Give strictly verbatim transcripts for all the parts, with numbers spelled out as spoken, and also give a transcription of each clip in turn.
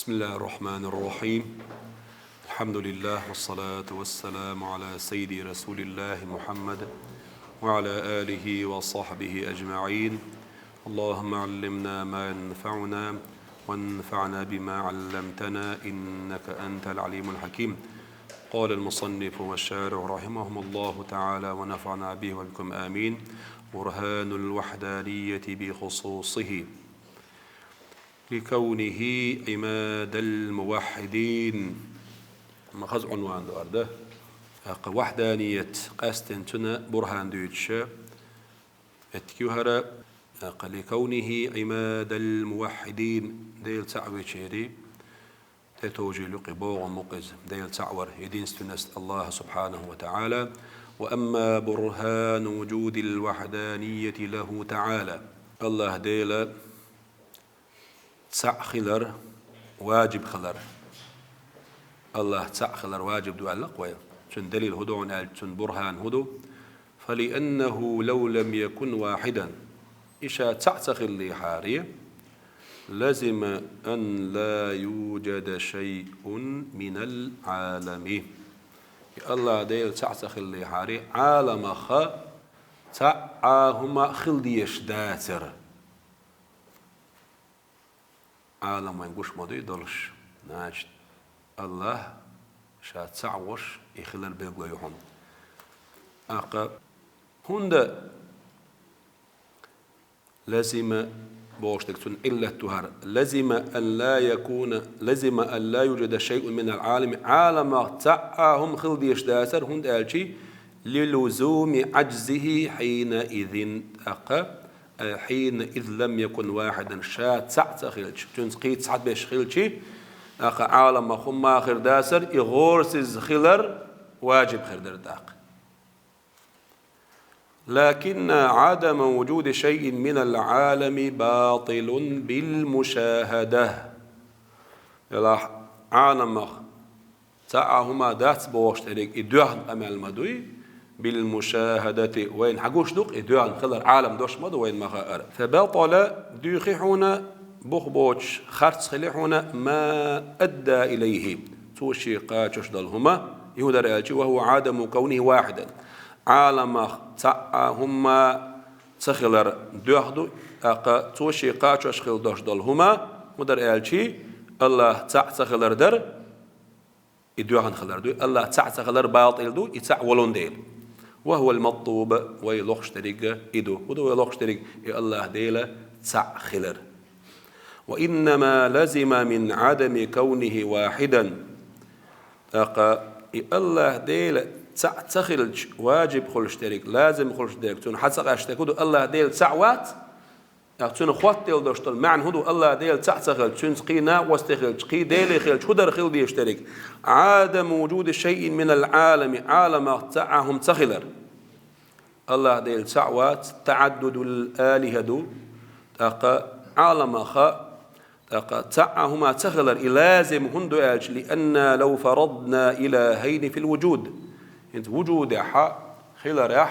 بسم الله الرحمن الرحيم. الحمد لله والصلاة والسلام على سيد رسول الله محمد وعلى آله وصحبه أجمعين. اللهم علمنا ما ينفعنا وانفعنا بما علمتنا إنك أنت العليم الحكيم. قال المصنف والشارح رحمهم الله تعالى ونفعنا به وبكم آمين. برهان الوحدانية بخصوصه. لكونه عماد الموحدين. Ма хаза Ӏунван ду ара да. ТӀаккха вахьданият къаьстина цуьнан бурхьан дуьйцуш, эттиг ю хӀара, тӀаккха لكونه عماد الموحدين, Дела цхьаъ вечери, тӀетовжийла юкъе богӀам бу-кх иза, Дела цхьаъ вар, единственность Аллаха субхьанаху ва таӀала. وأما برهان وجود الوحدانية له تعالى. Аллаха Дела цхьаъ хилар важиб хилар. Аллах цхьаъ хилар важиб ду аьлла-кх вай. Цуьнан далил хӀун ду аьлча, цуьнан бурхьан хӀун ду? فلأنه لو لم يكن واحدا. И ша цхьаъ ца хиллехьара, لزم أن لا يوجد شيء من العالم. И Аллах Дела цхьаъ ца хиллехьара, Ӏаламах цхьа а хӀума хила дезаш дацара. Ӏалам вайн гуш ма дуй долуш. Значит, Аллах ша цхьаъ волуш и хилар билгало ю хьуна. ТӀаккха хӀунда لزم бохуш дерг цуьнан Ӏиллат ду хӀара. لزم أن لا يكون، لزم أن لا يوجد شيء من العالم. Ӏаламах цхьа а хӀума хила дезаш дацара, хӀунда аьлча للزوم عجزه حينئذ. ТӀаккха, حينئذ لم يكن واحدا, ша цхьаъ ца хилча, цуьнца кхин цхьаберш хилча, тӀаккха Ӏаламах хӀума хир дацара, и гӀорасиз хилар важиб хир дара тӀаккха. لكن عدم وجود شيء من العالم باطل بالمشاهدة. Делахь Ӏаламах цхьа а хӀума дац бохуш дерг и доьхна къамел ма дуй, بالمشاهدة, вайна хьан гуш ду-кх и доьхна хилар, Ӏалам долуш ма ду вайна ма хаъара. فبطل, дуьйхи хьуна, бух боцуш харц хили хьуна, ما أدى إليه, цо шен кхачош долу хӀума, и хӀун дара аьлча, وهو عدم كونه واحدا. Ӏаламах цхьа а хӀума ца хилар доьхна ду, тӀаккха цо шен кхачош хила долуш долу хӀума, хӀун дара аьлча, Аллах цхьаъ ца хилар дара, и доьхна хилар ду, Аллах цхьаъ ца хилар батӀил ду, и цхьаъ волун дела. وهو المطلوب, вай лохуш дерг и ду. ХӀун ду вай лохуш дерг? И Аллах Дела цхьаъ хилар. وإنما لزم من عدم كونه واحدا. ТӀаккха и Аллах Дела цхьаъ ца хилча, важиб хуьлуш дерг, лазим хуьлуш дерг, цунна хьан ца къаьсташ дерг хӀун ду? Аллах Дела цхьаъ вац, тӀаккха цуьнан хоттаделла долуш долу маьӀна хӀун ду? Аллах Дела цхьаъ ца хилча, цуьнца кхин накъостий хилча, кхин делий хилча, хӀун дара хила дезаш дерг? عدم وجود شيء من العالم, Ӏаламах цхьа а хӀума ца хилар. Аллах Дела цхьаъ вац, تعدد الآلهة ду, тӀаккха Ӏаламах, тӀаккха цхьа а хӀума ца хилар, и лазим хӀунда ду аьлча, لأنا لو فرضنا إلهين في الوجود. ХӀинца вужудехь, хиларехь,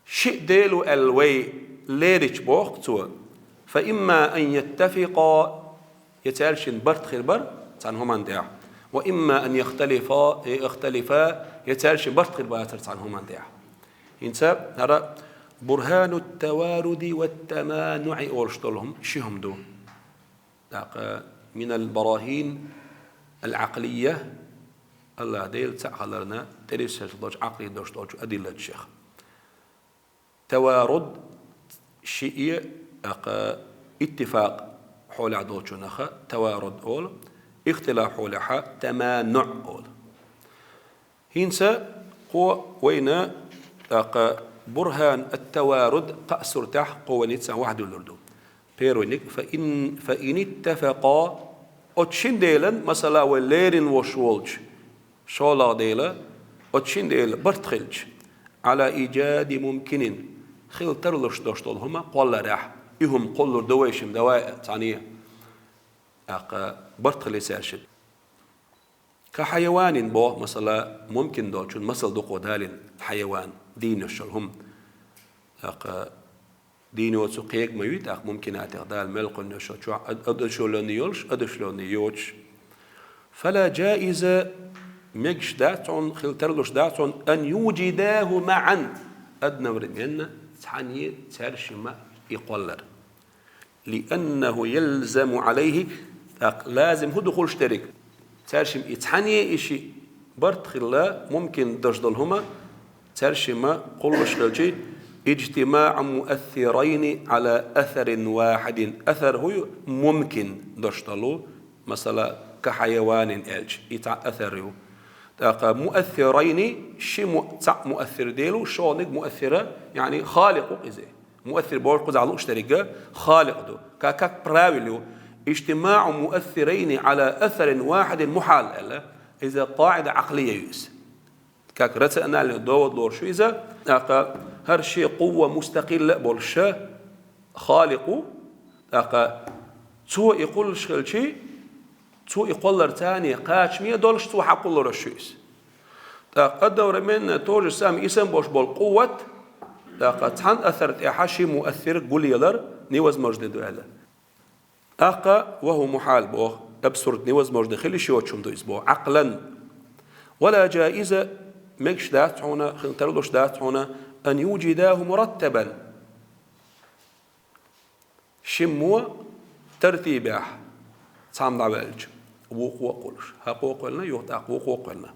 шиъ Дела ву аьлла вай лерича, боху цо, فإما أن يتفقا, я цаьршинна барт хир бара цхьана хӀуманна тӀехь, وإما أن يختلفا, я اختلفا, я цаьршинна барт хир бацара цхьана хӀуманна тӀехь. ХӀинца хӀара برهان التوارد والتمانع олуш долу хӀума ши хӀума ду. ТӀаккха من البراهين العقلية, Аллах Дела цхьаъ хиларна тӀерисеш долчу Ӏакълин дош долчу адиллатех. Таваруд шиъ, тӀаккха иттифакъ хьолехь долчунах таваруд олу, ихтилаф хьолехь тамануъ олу. ХӀинца кхо вайна, тӀаккха, бурхан ат-таваруд кхаа суртехь кхо вайна цхьаъ вахьдуьллур ду. Первый ник, فإن، فإن اتفقا, оцу шин Делан, масала, вай лерина вош волчу шолгӀа Дела, оцу шин Дела барт хилча, على إيجاد ممكن, хила тарлуш долуш долу хӀума кхолларехь, и хӀума кхоллур ду вай шимма, давай цхьаьна, тӀаккха, барт хила йиш яц шуна. كحيوان боху, масала, мумкин долчун масал ду кхо далийна, хьайван, дийна йолу хӀума. ТӀаккха, Дийно цу кхега ма юй, тӀаккха мумкинатех Дала мел кхоьллинчу чохь ад-, адашоллин йолуш, адашоллин йоцуш. Фала джаиза, мегаш дац хьуна, хила тарлуш дац хьуна, ан юджидаху маан, одновременно цхьаьна цаьршимма и кхоллар. Лианнаху ялзаму алайхи, тӀаккха лазим хӀун ду хуьлуш дерг? Цаьршимма и цхьаьна и шиъ барт хилла, мумкин долуш долу хӀума, цаьршимма кхуллуш хилчи, иджтимаъу муассирайни ала асарин вахидин. Асар хӀун ю? Мумкин долуш долу, масала, ка хьайаванин аьлча, и цхьа асар ю. ТӀаккха муассирайни, ши му-, цхьаъ муассир дела, шолгӀаниг муассира, яъни халикъ ву иза. Муассир бохург кхузахь лууш дерг халикъ ду. Ка-, как правило ю, иджтимаъу муассирайни ала асарин вахидин мухьал аьлла, иза къаӀида Ӏакълия ю иза. Как рациональный довод лоруш ю иза, тӀаккха хӀара шен къувва мустакъилла а болуш ша халикъ ву, тӀаккха цо и кхуллуш хилчи, цо и кхоллар царна кхачаме а долуш, цо хьакхолларш ю иза. ТӀаккха одновременно то же самое и санна болуш болу къувват, тӀаккха цхьана асар тӀехьа ши муассир гулъелар невозможно ду аьлла. ТӀаккха ва хӀува мухьал боху, абсурд, невозможно хила йиш йоцуш хӀума ду иза боху, Ӏакълан. Вала джаиза, мегаш дац хьуна, хила тарлуш дац хьуна, ан юджидаху мураттабан. Шиммо тартибехь цхьамма дӀаваьлча, вукхо а кхуллуш. ХӀокхо кхоьллина, юха тӀаккха вукхо а кхоьллина.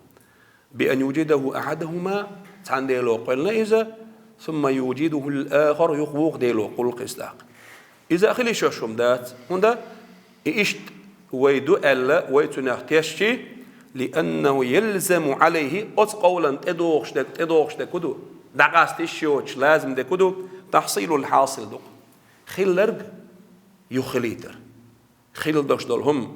Биан юджидаху ахьадухума, цхьана дело кхоьллина иза, сумма юджидухул ахар, юха вукху дело кхуллу иза тӀаккха. Иза а хила йиш йолуш хӀума дац, хӀунда и иштта вай ду аьлла, вай цунах тешчи, лианнаху ялзаму алайхи, оцу къовлан тӀедогӀуш дерг, тӀедогӀуш дерг хӀун ду? ДӀакъаста йиш йоцуш лазим дерг хӀун ду? Тахьсилул хьасил ду. Хилларг юха хилийтар. Хила долуш долу хӀума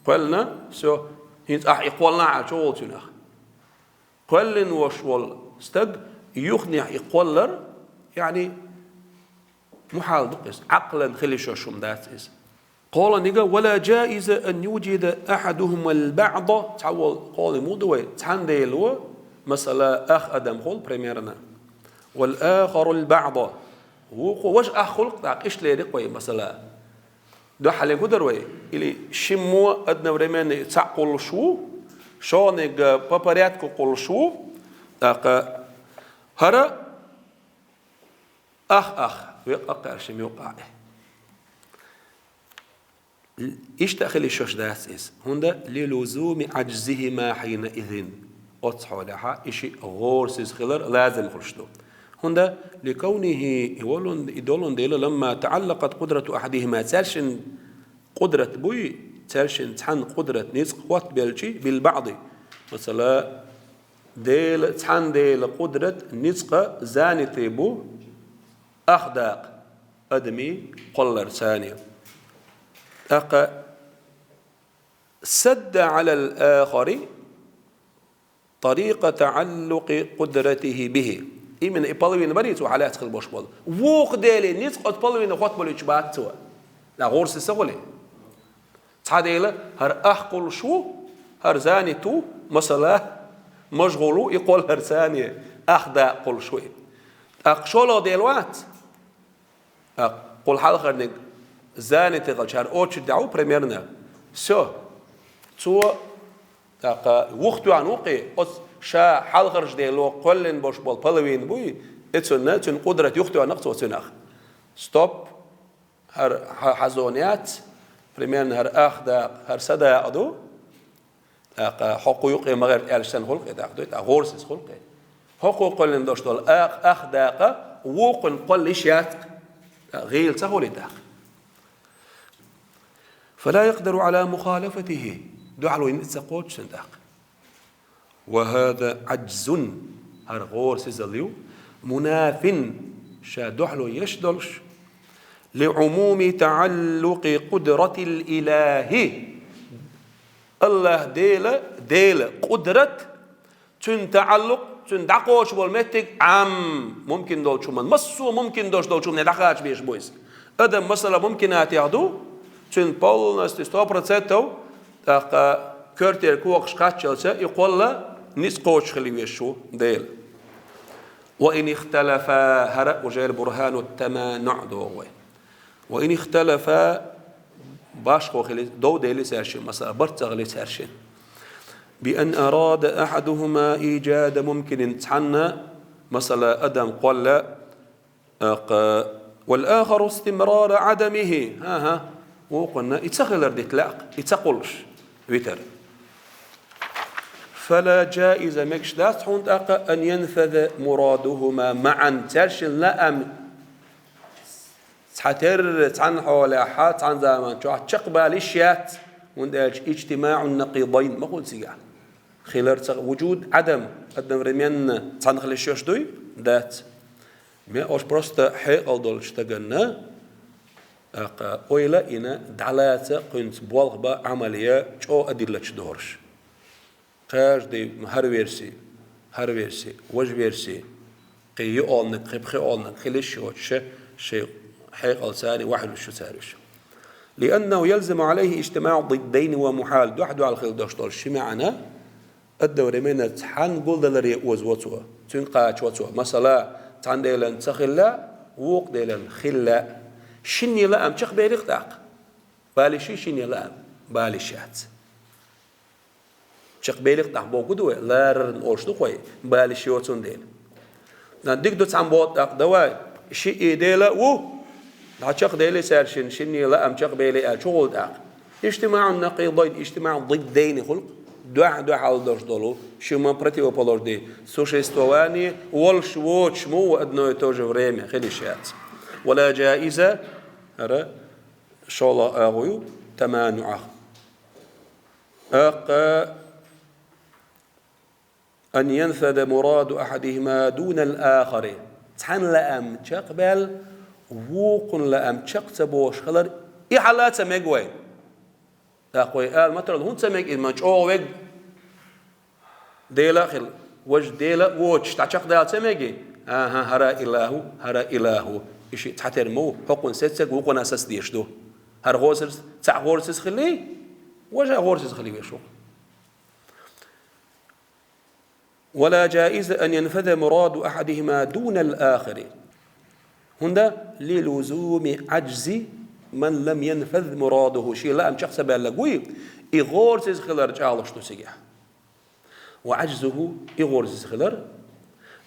кхоьллина, всё, хӀинца ахь и кхоллахь аьлла чу волу цуьнах. Кхоьллина волуш волу стаг юханехь и кхоллар, яъни, мухьал ду иза, Ӏакълан хила йиш йолуш хӀума дац иза. КхоалгӀанига, вала джаиза ан юджида ахьадухумал баъда, цхьа волу кхоалгӀа муха ду вай, цхьана дело, масала, ах адам хуьлу, примерно, вал ахарул баъда, вукхо важа ах хуьлу-кх тӀаккха, иштта лерина вай, масала. Дуьххьарлиг хӀун дара вай? Или шиммо одновременно цхьаъ кхуллуш ву, шолгӀаниг по порядку кхуллуш ву, тӀаккха хӀара ах-ах, векъа а кхаьршина юкъахь. Иштта а хила йиш йолуш дац иза. ХӀунда лилузуми аджзихима хьина изин. Оцу хьолехь и шиъ гӀорасиза хилар лазим хуьлуш ду. ХӀунда ликавнихи, и волун, и долун дела, ламма таӀаллакъат къудрату ахьадихима, цаьршин къудрат буй, цаьршин цхьанна къудрат, ницкъ хӀоттабелчи, бил баъди. Масала, Дела, цхьана Дела къудрат, ницкъ занятый бу ах дакъа, адамийн кхоллар царна. ТӀаккха садда Ӏалал ахари тарикъа таӀаллукъи къудратихи бихи. Именно и половина барий цо хьалаьцна хила болуш болу. Вукху Деле ницкъ оцу половина хӀоттабалуьйтуш бац цо. Нах гӀорасиза ца хуьлий? Цхьа Дела, хӀара ах кхуллуш ву, хӀара занят ву, масала, машгӀул ву, и кхоллар царна, ах дакъа кхуллуш ву и. ТӀаккха шолгӀа Дела вац? ТӀаккха кхул хьалхарниг занятый хилча, хӀара очередь тӀехь ву примерно. Всё. Цо, тӀаккха юхатоьхна ву-кх и, оцу ша хьалхарчу Дело кхоьллина болуш болу половина буй, и цунна, цуьнан къудрат юхатоьхна-кх цо цуьнах. Стоп. ХӀара хьа-, хьан зона яц, примерно хӀара ах дакъа, хӀара сан дакъа ду. ТӀаккха хӀокху юкъе ма гӀерта аьлча санна хуьлу-кх и, тӀаккха дуй, тӀаккха гӀорасиза хуьлу-кх и. ХӀокхо кхоьллина долуш долу ах, ах дакъа вукхунна кхолла йиш яц-кх. ТӀаккха гӀийла ца хуьлий тӀаккха? Фала якъдиру Ӏала мухалафатихи. Дуьхьало йина ца кхочу цуьнан тӀаккха. Ва хӀаза Ӏаджзун, хӀара гӀорасизалла ю, мунафин, ша дуьхьало еш долуш, ли Ӏумуми таӀаллукъи къудратил илахи. АллахӀ Дела, Дела къудрат, цуьнан таӀаллукъ, цуьнан дӀакхочуш болу меттиг Ӏам, мумкин долчу хӀуманна, массо а мумкин долуш долчу хӀумане дӀакхача безаш бу иза. Адам, масала, мумкинатех ду, цуьнан полностью, сто процентов, тӀаккха коьртера когаш кхаччалца и кхолла ницкъ кхочуш хила везаш ву Дела. وإن اختلفا, хӀара уже برهان التمانع догӀу вай. وإن اختلفا, башхо хили, дов дели цаьршин, масала, барт ца хили цаьршин. بأن أراد أحدهما إيجاد ممكن, цхьанна, масала, адам кхолла, акъ, والآخر استمرار عدمه. ХӀа-хӀа, вукхунна и ца хилар дита лаьа-кх, и ца кхуллуш витар. فلا جائز, мегаш дац хьуна тӀаккха, أن ينفذ مرادهما معا, цаьршинна лаам цхьатерра, цхьана хьолехьа, цхьана заман чохь чекхбала йиш яц, хӀунда аьлча اجتماع النقيضين ма хуьлу цигахь. Хилар ца, вужуд, Ӏадам, одновременно цхьана хила йиш йолуш дуй? Дац. Ме ош просто хьекъал долчу стаганна, акъ, ойла а йина, дӀалаца кхуьнца болх бан, Ӏамал ян чӀогӀа а диллачу догӀуш. Каждый хӀара верси, хӀара верси, важа верси, кхин йоьалниг, кхин пхоьалниг хила йиш йоцуш, шайн хьекъал царна ваьхьалуш ю цара уьш. لأنه يلزم عليه اجتماع ضدين ومحال, дуьхь-дуьхьал хила долуш долу ши маьӀна, одновременно цхьана гулдаларе озаво цо, цуьнга кхачаво цо. Масала, цхьана делан ца хилла, вукху делан хилла. Шинне лаам чекхбелира тӀаккха. Бала йиш йий шинне лаам? Бала йиш яц. Чекхбелира тӀаккха бохург ду вай, ларарна олуш ду-кх вай, бала йиш йоцун дела. Дан дика ду цхьаммо боху тӀаккха, давай, шиъ и дела а ву, дӀа чекхдели цаьршинна шинне лаам чекхбели аьлла, чу гӀур тӀаккха. اجتماع النقيضين, اجتماع الضدين хуьлу-кх, дуьхь-дуьхьал долуш долу, шимма противоположный, существование волуш воцуш ма ву одно и то же время, хила йиш яц. ولا جائز, хӀара шолгӀа агӀо ю, تمانعه. Акъ, أن ينفذ مراد أحدهما دون الآخر. Цхьана лаам чекхбаьлла, вукхун лаам чекх ца бохуш хилар, и хьал а ца мега вайна. ТӀаккха вай ала ма тарал, хӀунда ца мега иза, ма чӀогӀа верг Дела а хила, важа Дела а воцуш, дӀа чекхдала ца мега? ХӀан-хӀа, хӀара илахӀ ву, хӀара илахӀ ву. И шиъ цхьатерра ма ву, хӀокхунна сецнарг вукхунна саца дезаш ду. ХӀара гӀорасиз, цхьаъ гӀорасиз хилий, важа гӀорасиз хила везаш ву. ولا جائز أن ينفذ مراد أحدهما دون الآخر. ХӀунда? للزوم عجز من لم ينفذ مراده. Шен лаам чекх ца баьлларг вуй, и гӀорасиз хилар чӀагӀлуш ду цигахь. وعجزه, и гӀорасиз хилар,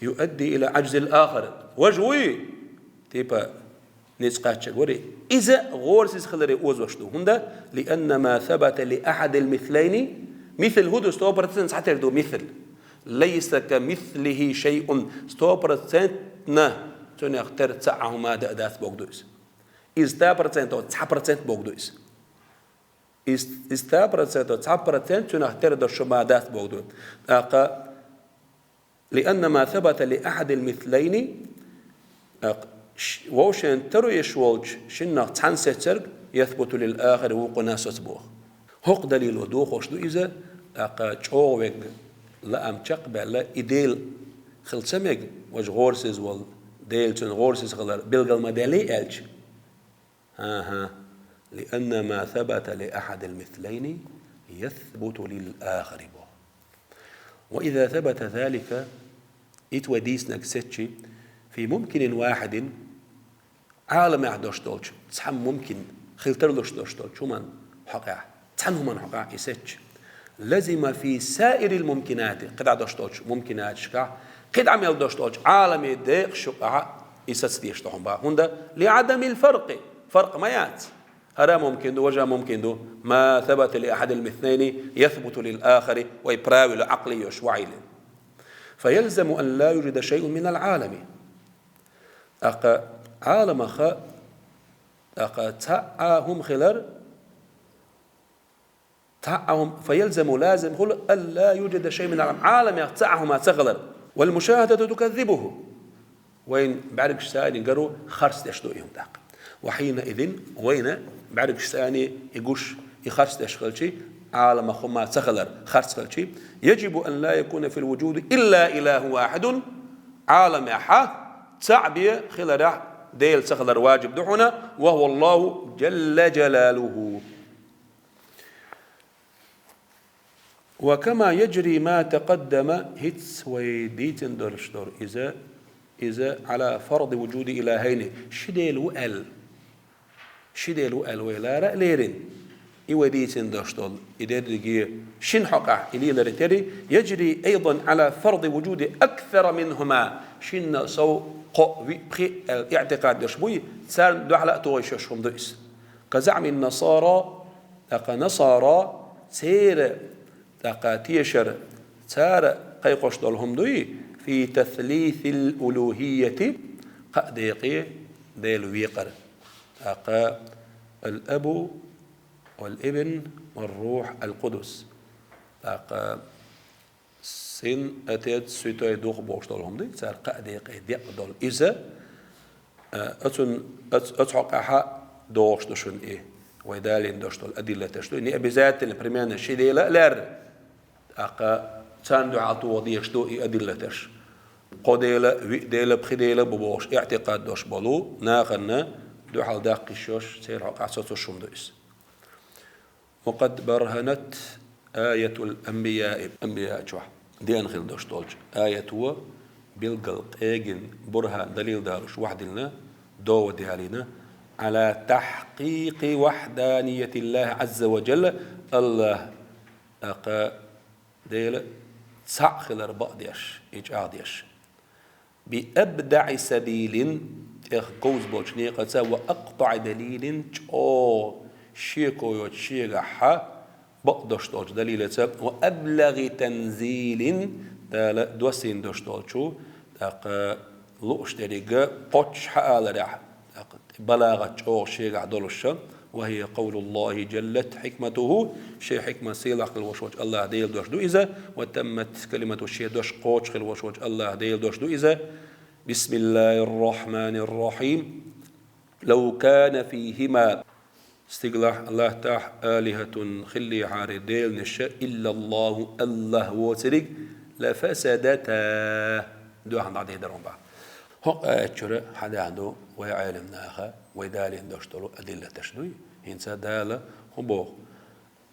يؤدي إلى عجز الآخر. Важа вуй, типа, ницкъ кхаччаг варий, иза гӀорасиз хиларе озош ду. ХӀунда? لأن ما ثبت لأحد المثلين, мисл хӀун ду, сто процент цхьатерра ду мисл. ليس كمثله شيء, сто процентна цунах тера цхьа а хӀума дан а дац бохург ду иза. Иза сто процентов цхьа процент бохург ду иза. Иза, иза сто процентов цхьа процент цунах тера долуш хӀума дац бохург ду. ТӀаккха لأن ما ثبت لأحد المثلين, ш-, вовшийн таро еш волчу шиннах цхьанна сецнарг, يثبت للآخر, вукхунна соцу боху. ХӀокху далило дохош ду иза, тӀаккха чӀогӀа верг лаам чекхбаьлла, и Дела хила ца мега, важа гӀорасиз волу, Дела цуьнан гӀорасиз хилар билгал ма деллий аьлча. ХӀан-хӀа. لأن ما ثبت لأحد المثلين يثبت للآخر боху. وإذا ثبت ذلك, итт вай дийцинарг сецчи, في ممكن واحد, Ӏаламехь долуш долчу цхьана мумкин, хила тарлуш долуш долчу хӀуманна хьокъехь, цхьана хӀуманна хьокъехь и сецча, لزم في سائر الممكنات, кхидӀа долуш долчу мумкинаташкахь, кхидӀа мел долуш долчу Ӏаламийн декъашкахь и саца дезаш ду хьуна боху. ХӀунда? لعدم الفرق, фаркъ ма яц. ХӀара мумкин ду, важа мумкин ду. ما ثبت لأحد المثلين يثبت للآخر, вай правило Ӏакълийош ваьлла. فيلزم أن لا يوجد شيء من العالم. ТӀаккха Ӏаламах, тӀаккха цхьа а хӀума хилар, цхьа а хӀума, فيلزم, лазим хуьлу, أن لا يوجد شيء من العالم, Ӏаламех цхьа а хӀума ца хилар. والمشاهدة تكذبه. Вайн бӀаьргаш санна гаро харц деш ду и хӀума тӀаккха. وحينئذ, вайна бӀаьргаш санна и гуш, и харц деш хилчи, Ӏаламах хӀума ца хилар, харц хилчи, يجب أن لا يكون في الوجود إلا إله واحد, Ӏаламехь цхьаъ бен хиларехь Дела ца хилар ваджиб ду хьуна, وهو الله جل جلاله. وكما يجري ما تقدم, хӀинцца вай дийцина долуш дара иза, иза على فرض وجود إلهين, ши Дела ву аьлла. Ши Дела ву аьлла вай лара а лерина. И вай дийцина дош долу, и дерриге шина хьокъехь и леларе терра, يجري أيضا على فرض وجود أكثر منهما. Шинна сов кхоъ, виъ, пхиъ аьлла иӀтикъад деш буй, царна дуьхьал а тухуш йолуш хӀума ду иза. كزعم النصارى, тӀаккха насара, церан, тӀаккха тешар, цара кхайкхош долу хӀума дуй, في تثليث الألوهية, кхаа декъе Дела векъар. ТӀаккха الأب والابن والروح القدس. ТӀаккха Сын, Отец, Святой Дух бохуш долу хӀума ду, цара кхаа декъе декъ долу иза, а, оцун, оц-, оцу хьокъехь а догӀуш ду шуна и, вай далийна дош долу адиллаташ ду. Не обязательно, примерно, ши Дела а лаьрра, тӀаккха царна дуьхьал тоха дезаш ду и адиллаташ. Кхо Дела, виъ Дела, пхи Дела бу бохуш иӀтикъад долуш болу нахана дуьхьал даккхиш йолуш, церан хьокъехь соцуш хӀума ду иза. وقد برهنت آية الأنبياء, анбияъ чохь деана хилла долуш долчу аято билггал къегина, бурхан, далил далуш вахдина, дова далийна, على تحقيق وحدانية الله عز وجل, АллахӀ, тӀаккха Дела цхьаъ хилар бакъдеш, и чӀагӀдеш. بأبدع سبيل, тӀех говза болчу некъаца, وأقطع دليل, чӀогӀа шеко йоцу шегахь бакъдош долчу далилаца, وأبلغ تنزيل, Дала доссийна дош долчу, тӀаккха лууш деррига кхоччуш хьааларехь, тӀаккха балагӀат чӀогӀа шегахь долуша, وهي قول الله جلت حكمته, шен хьикмат сийлахь хила волуш волчу АллахӀ Делан дош ду иза, وتمت كلمته, шен дош кхочуш хила волуш волчу АллахӀ Делан дош ду иза, بسم الله الرحمن الرحيم. لو كان فيهما, стигалахь, латтахь, آلهة, хиллехьара деланаша, إلا الله, АллахӀ воцург, لفسدتا, дуьхьал дӀадийр дара хӀума боху. ХӀокху аят чуьра хьадаьхьна ду вай Ӏелам наха, вай далийна дош долу адиллаташ дуй. ХӀинца Дала хӀун боху?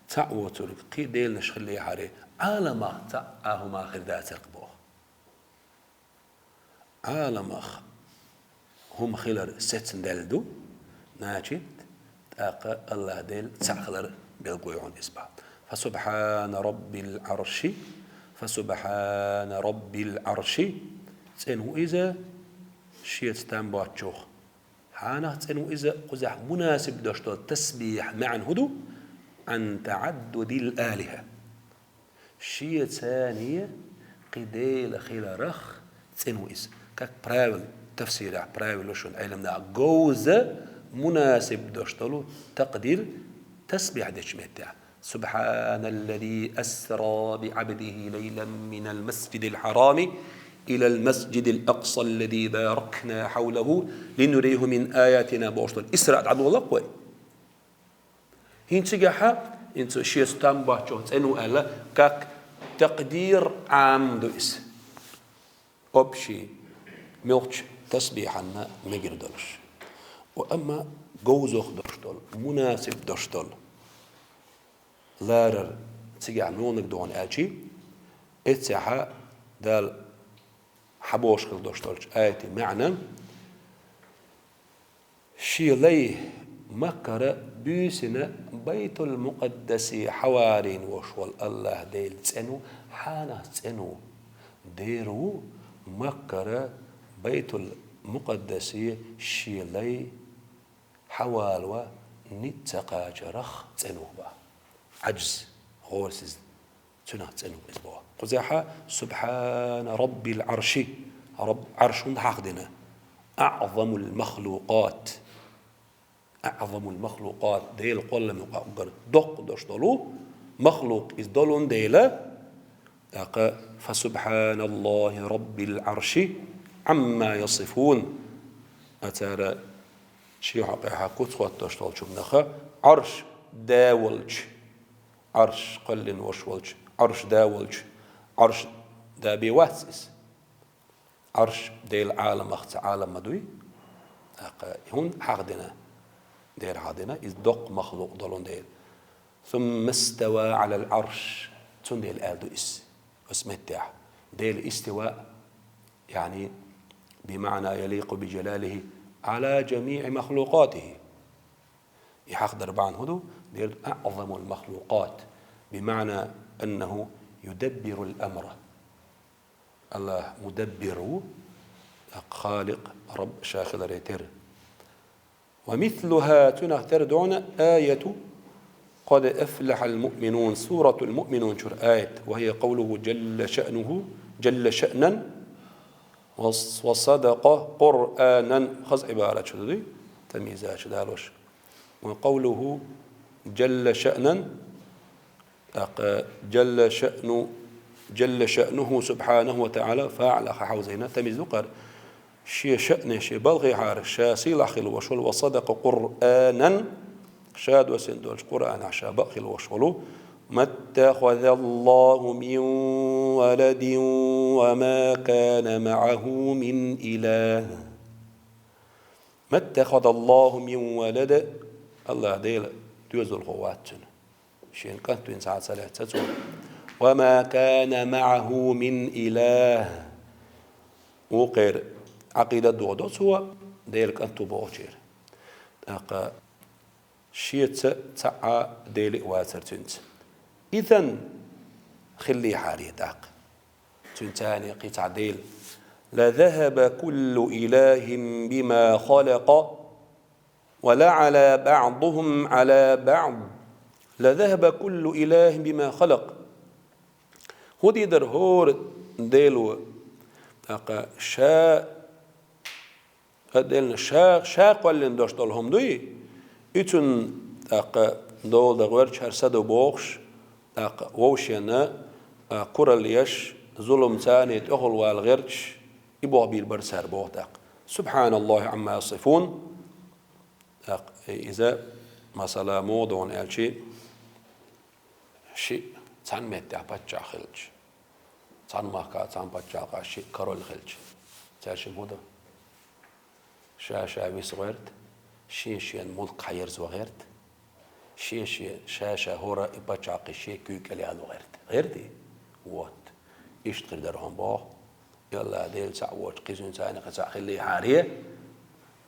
Цхьаъ воцург, кхин деланаш хиллехьара, Ӏаламах цхьаъ а хӀума хир дацара-кх боху. Ӏаламах хӀума хилар сецна даьлла ду, значит, тӀаккха АллахӀ Дела цхьаъ хилар билгало ю хьуна иза боху. فسبحان رب العرش, فسبحان رب العرش, цӀена ву иза шеца там боцчух. Хьанах цӀена ву иза, кхузахь мунасиб дош долу тасбихь маьӀна хӀун ду? عن تعدد الآلهة. Шеца кхин дела хиларх цӀена ву иза. Как правило, тафсирехь правило шуна Ӏелам наха говза мунасиб дош долу такъдир тасбихь дечу меттехь. سبحان الذي أسرى بعبده ليلا من المسجد الحرام إلى المسجد الأقصى الذي باركنا حوله لنريه من آياتنا бохуш долу Исраъ дӀадолу-кх вай. ХӀинца цигахь, хӀинца шеца там боцчух цӀена ву аьлла, как такъдир Ӏам ду иза. Общий, муьлххачу тасбихьанна мегар долуш. Ва амма говзах дош долу, мунасиб дош долу ларар цигахь муьлханиг ду хьуна аьлчи, эццехь Дала хьабохуш хила дош долчу аятан маьӀна, шен лай Маккара буьйсина Байтул-Мукъаддасе хьаварийна волуш волу АллахӀ Дела цӀена ву, хьанах цӀена ву? Дера ву Маккара Байтул-Мукъаддасе шен лай хьавалаван ницкъ ца кхачарх цӀена ву боху. Ӏаджз, гӀорасиза. Цуьнах цӀена ву иза боху. Кхузахь سبحان رب العرش, Рабб Ӏарш хӀунда хьахдина? أعظم المخلوقات. أعظم المخلوقات. Делан кхолламан юкъахь уггар доккха дош долу махлукъ иза долун дела. ТӀаккха فسبحان الله رب العرش عما يصفون. Ацара шен хьокъехь куц хӀоттош долчу хӀуманах Ӏарш да волчу, Ӏарш кхоьллина волуш волчу, Ӏарш да волчу, Ӏарш да бен вац иза. Ӏарш Делан Ӏаламах цхьа Ӏалам ма дуй. ТӀаккха хӀунда хьахдина? Дера хьахдина, иза доккха махлукъ долун дела. ثم استوى على العرش. Цундела аьлла ду иза оцу меттехь. Делан истива, яъни, بمعنى يليق بجلاله على جميع مخلوقاته. И хьахадар бахьана хӀун ду? Дера ду أعظم المخلوقات، بمعنى أنه يدبر الأمر. АллахӀ мудаббир ву, халикъ, раб ша хиларе терра. ومثلها, цунах тера ду хьона аяту قد أفلح المؤمنون, суратул Муъминун чура аят, وهي قوله جل شأنه، جل شأنا، وص-، وصدق قرآنا, хаза Ӏибарат чу ду, тамйиза чу далош. وقوله جل شأنا, тӀаккха جل شأن، جل شأنه سبحانه وتعالى, фаӀил ха хьовзийна, тамйиз ду кхар. Шен шаъне, шен балхехьара, ша сийлахь хила волуш волу, وصدق قرآنا, ша доссийна долчу Къуръанехь ша бакъ хила волуш волу. ما اتخذ الله من ولد وما كان معه من إله. ما اتخذ الله من ولد, АллахӀ Дела доьзалхо вац цуьнан. Шена кӀант вина цхьа а ца лаьцна цо. وما كان معه من إله. Вукхеран Ӏакъида дохадо цо, Делан кӀант ву бохучеран. ТӀаккха шеца цхьа а Дела а вацара цуьнца. Изан, хиллехьара тӀаккха цуьнан царна кхин цхьа Дела. لذهب كل إله بما خلق ولعلى بعضهم على بعض. لذهب كل إله بما خلق. ХӀун дийр дара хӀора Дело? ТӀаккха ша, а Делан ша, ша кхоьллина долуш долу хӀума дуй, и цунна тӀаккха дола дан гӀоьрташ хӀара са ду бохуш, тӀаккха вовшенна, а, куралла еш, зуламца тӀехула вала гӀерташ, и боху бийр бара цара боху тӀаккха. سبحان الله عما يصفون. ТӀаккха иза, масала, муха ду хьуна аьлча, шиъ цхьана меттехь паччахь хилча, цхьана махкахь, цхьана пачхьалкхехь шиъ король хилча, цаьршимма хӀун ду? Ша-ша виса гӀерта, шен-шен мулк хьаерзо гӀерта, шен-шен, ша-ша хӀора и пачхьалкх шен куьйга кӀел яло гӀерта. ГӀерта? Вот. Иштта хир дара хьуна боху. И АллахӀ Дела цхьаъ воцуш, кхин цуьнца кхин цхьаъ хиллехьара,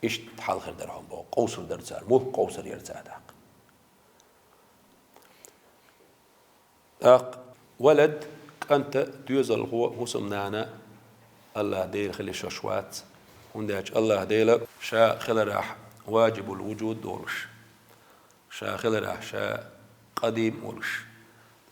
иштта хьал хир дара хьуна боху. Къовсур дара цара, мулк къовсур яра цара тӀаккха. ТӀаккха валад, кӀанта, доьзалхо, хӀусамнана АллахӀ Дела хила йиш йолуш вац, хӀунда аьлча АллахӀ Дела ша хиларехь ваджибул вуджуд волуш, ша хиларехь ша къадим волуш,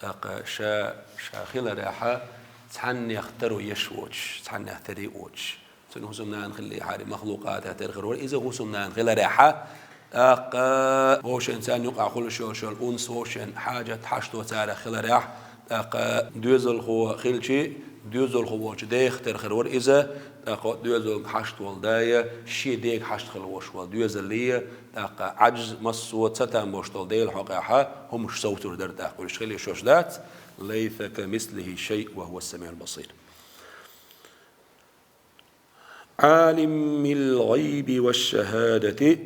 тӀаккха ша, ша хиларехьа цхьаннех таро еш воцуш, цхьаннех таре а воцуш. Цуьнан хӀусамнана хиллехьара, махлукъатех тера хир вара иза хӀусамнана хиларехьа, тӀаккха вовшен царна юкъахь хуьлуш йолуш йолу унс, вовшен хьаджат, хьашто царах хиларехь, тӀаккха доьзалхо хилчи, доьзалхо волчу дех тера хир вара иза, тӀаккха доьзалга хьашт волу да я, шен дега хьашт хила волуш волу доьзале я, тӀаккха Ӏаджз массо а ца там болуш долу Делан хьокъехьа хӀумаш совцур дара тӀаккха, уьш хила йиш йолуш дац. ليس كمثله شيء وهو السميع البصير. عالم الغيب والشهادة,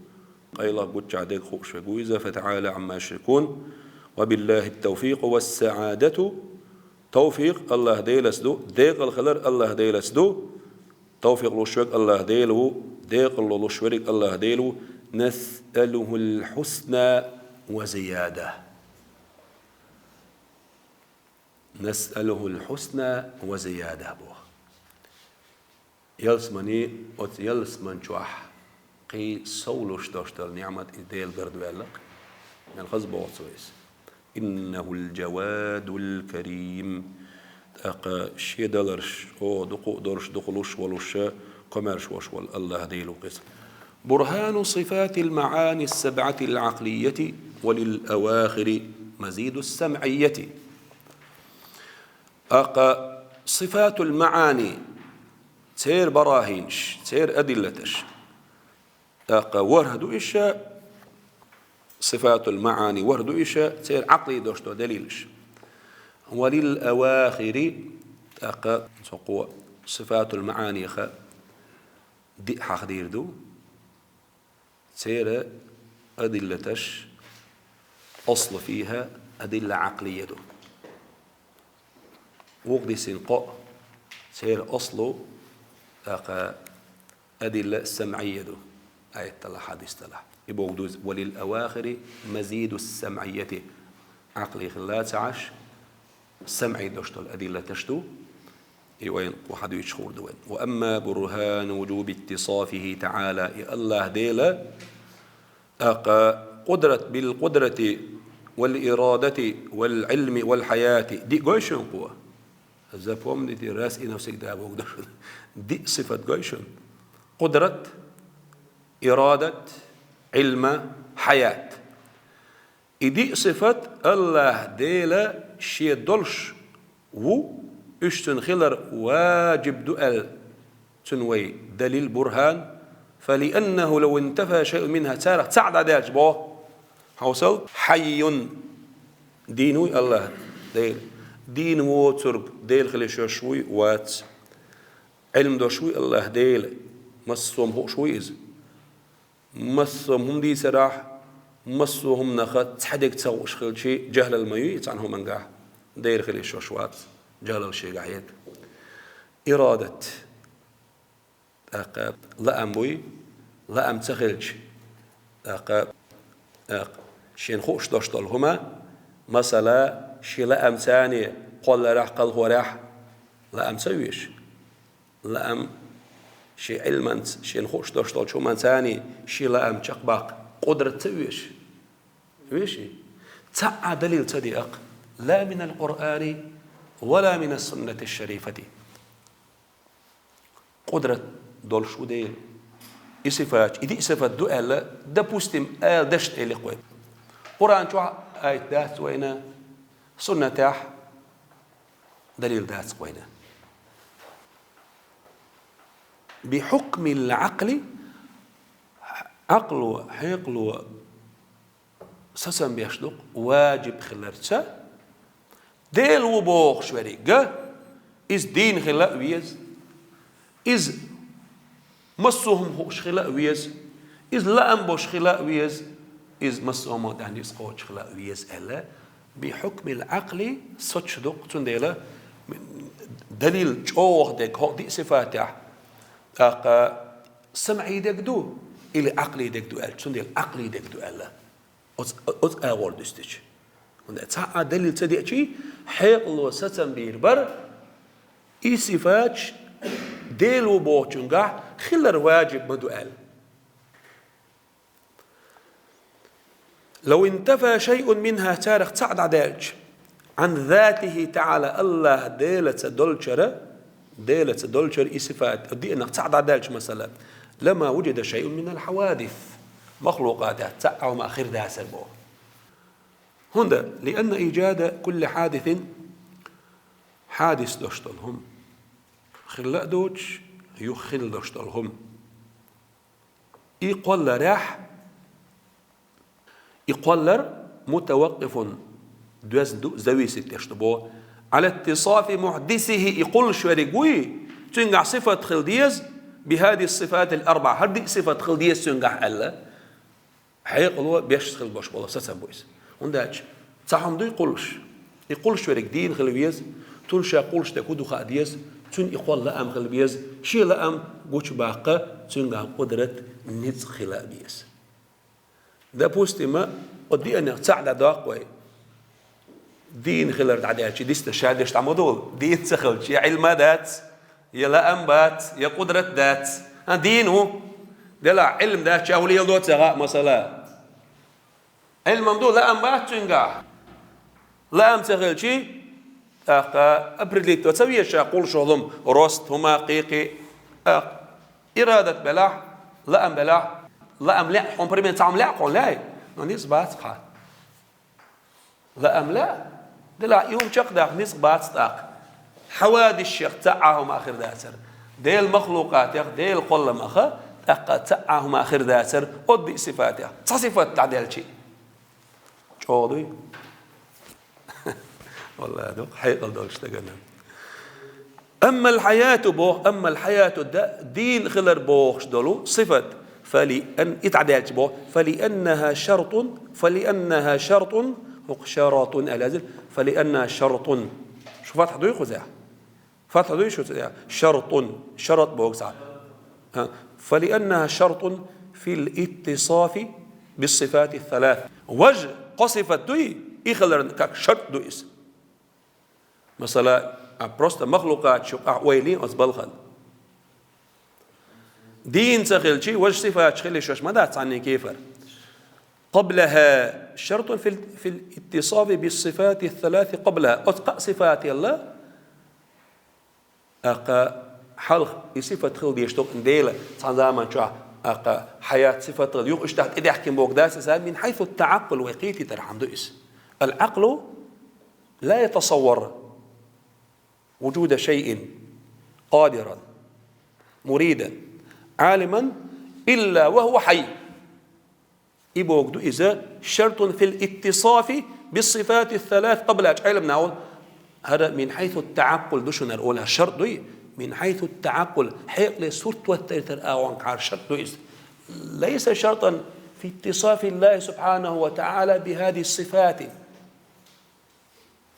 къайлаха гуччахь дерг хууш верг ву иза, فتعالى عما يشركون, وبالله التوفيق والسعادة, тавфикъ АллахӀ Делаца ду, декъал хилар АллахӀ Делаца ду, тавфикъ луш верг АллахӀ Дела ву, декъал луш верг АллахӀ Дела ву, نسأله الحسنى وزيادة. نسأله الحسنى وزيادة боху. Ялсамани, оцу ялсаман чохь кхин совлуш долуш долу ниъмат и Дела гарда ваьлла-кх. Мел хаза боху цо иза. إنه الجواد الكريم. ТӀаккха шен даларш, о, дукха а долуш, дукха луш волуш, комаьрша волуш волу АллахӀ Дела ву-кх иза. برهان صفات المعاني السبعة العقلية وللأواخر مزيد السمعية. ТӀаккха сифатул маӀани, церан барахӀинаш, церан адиллаташ. ТӀаккха ворхӀ ду иша, сифатул маӀани ворхӀ ду иша, церан Ӏакълий дош ду делилаш. Ва лил авахири, тӀаккха цу кхо сифатул маӀанеха диъ хьахдийр ду. Церан адиллаташ, аслу фиха адилла Ӏакълийя ду. Вукху дисина кхоъ, церан аслу, тӀаккха адилла самъийя ду. Аят тӀа а, хьадис тӀа а. И боху дуз: «Ва лил авахири мазиду самъийяти». Ӏакълий хилла ца Ӏаш, самъий долуш долу адиллаташ ду. И вайна кху хьадуьйцуш хуур ду вайна. «Ва амма бурхану вуджуби иттисафихи таъала», и АллахӀ Дела, тӀаккха къудрат, бил къудрати вал ирадати вал Ӏилми вал хьаяти. Диъ гой шуна кхо? Запомните раз и навсегда боху ду шуна. Диъ сифат гой шуна? Къудрат, ирадат, Ӏилма, хьаят. И диъ сифат АллахӀ Дела Шен долуш ву, уьш Цуьнан хилар важиб ду аьлла, цуьнан вай далил, бурхан. «Фалианнаху лав интафа шайъун минха», царах цхьаъ дӀадаьлча боху. Хьовсал, хьайюн, дийна вуй АллахӀ Дела. Дийна воцург Дела хила йиш йолуш вуй, вац. Ӏилма долуш вуй АллахӀ Дела. Массо а хӀума хууш вуй Иза. Массо а хӀума дийцарахь, массо а хӀуманах цхьа дерг ца хууш хилча, жахӀлал ма юй цхьана хӀумангахь. Дела хила йиш йолуш вац, жахӀлал Шегахь яц. Ирадат. ТӀаккха лаам буй, лаам ца хилча, тӀаккха, тӀаккха шена хууш долуш долу хӀума, масала, шен лаамца кхолларехь, кхалхорехь лаам ца веш. Лаам шен Ӏилманца, шена хууш долуш долчу хӀуманца шен лаам чекхбаккха къудрат ца веш. Веший? Цхьа а далил ца деа-кх: ла минал Къуръани, ва ла минас суннати шарифати. Къудрат долуш ву Дела. И сифаташ, и диъ сифат ду аьлла, допустим, ала дешна элира-кх вай. Къуръан чохь аят дац вайна, суннатехь далил дац-кх вайна. Бихьукмил Ӏакъли, Ӏакъло, хьекъало сацам беш ду-кх, важиб хиларца, Дела ву бохуш верг, иза дийна хила а веза, иза массо а хӀума хууш хила а веза, иза лаам болуш хила а веза, иза массо а хӀуманах ницкъ кхочуш хила а веза аьлла, бихьукмил Ӏакъли соцуш ду-кх, цундела далил чӀогӀа дерг хӀокху диъ сифатехь, тӀаккха самъий дерг ду или Ӏакълий дерг ду аьлла, цундела Ӏакълий дерг ду аьлла. Оцу, оцу агӀор дуьстича. ХӀунда аьлча цхьа а далил ца деачий, хьекъало сацам бийр бара, и сифаташ Дела ву бохучуьнгахь хилар важиб ма ду аьлла. Лав интафа шайъун минха, царах цхьаъ дӀадаьлча, Ӏан затихи таъала, АллахӀ Делаца долчара, Делаца долчара и сифат, диънах цхьаъ дӀадаьлча, масала, лама вуджида шайъун минал хьавадис, махлукъатех цхьа а хӀума хир дацара боху. ХӀунда, лианна ижада кулли хьадисин, хьадис долуш долу хӀума, хилла а доцуш, юха хилла долуш долу хӀума. И кхолларехь, и кхоллар мутаваккъифун, доьзна ду, зависит деш ду боху. Ӏала иттисафи мухдисихи, и кхуллуш верг вуй, цуьнгахь сифат хила деза, бихади сифатил арбаъ, хӀара диъ сифат хила деза цуьнгахь аьлла. Хьекъало беш хила болуш болу сацам бу иза. ХӀунда аьлча цхьа хӀума дуй кхуллуш. И кхуллуш верг дийна хила веза, цунна ша кхуллуш дерг хӀун ду хаа деза, цуьнан и кхолла лаам хила беза, шен лаам гучубаккха, цуьнгахь къудрат, ницкъ хила а беза. Допустим, оцу диънех цхьаъ дӀадоккху вай. Дийна хилар дӀадаьлча, дистар ша деш дӀа ма долу. Дийна ца хилча, я Ӏилма дац, я лаам бац, я къудрат дац. ХӀан, дийна ву. Делахь, Ӏилма дац, ша хӀун леладо ца хаьа, масала. Ӏилма ду, лаам бац цуьнгахь. Лаам ца хилчий, тӀаккха определить до ца веза ша кхуллуш волу хӀума, рост хӀума, кхин-кхин. ТӀаккха ирадат белахь, лаам белахь, лаам лаьа хьуна, пример, цхьа хӀума лаьа хьуна, лаьий, но ницкъ бац хьан. Лаам лаьа, делахь и хӀума чекхдаккха ницкъ бац тӀаккха. Хьавадисех цхьа а хӀума хир дацара. Делан махлукъатех, Делан кхолламах тӀаккха цхьа а хӀума хир дацара, оцу диъ сифатех цхьа сифат дӀадаьлчий. ЧӀогӀа дуй? Валлахи, дукха хьекъал долуш дагана. Аммал хьаяту боху, аммал хьаяту да-, дийна хилар бохуш долу сифат, фали ан-, и дӀадаьлча боху, фали аннаха шартун, фали аннаха шартун, хӀокху шаратун аьлла язйира, фали аннаха шартун. Шу фатхьа дуй кхузехь? Фатхьа дуй шу цӀе? Шартун, шарат боху цхьа. А, فلأنها شرط في الاتصاف بالصفات الثلاث. Важа кхо сифат дуй, и хиларна как шарт ду иза. Масала, а, просто махлукъаташ юкъахь ойла йин оцу балхана. Дийна ца хилча, важа сифаташ хила йиш йолуш ма дац цхьанне кефара. قبلها شرط في ال-، في الاتصاف بالصفات الثلاث قبلها. Оцу кхаа сифатал а, тӀаккха хьалха и сифат хила дезаш ду-кх Делан цхьана заман чохь, тӀаккха хьаят сифат хила, юха иштта тӀедаьхкина бохург дац иза, من حيث التعقل, вай кхетийтархьама ду иза. العقل لا يتصور وجود شيء قادرا مريدا عالما إلا وهو حي. И бохург ду иза, شرط في الاتصاف بالصفات الثلاث قبلها. Ӏелам наха олу, хӀара من حيث التعقل ду шуна хӀара олу, хӀара шарт дуй, من حيث التعقل, хьекъале сурт хӀоттар агӀонга хӀара шарт ду иза. ليس شرطا في اتصاف الله سبحانه وتعالى بهذه الصفات.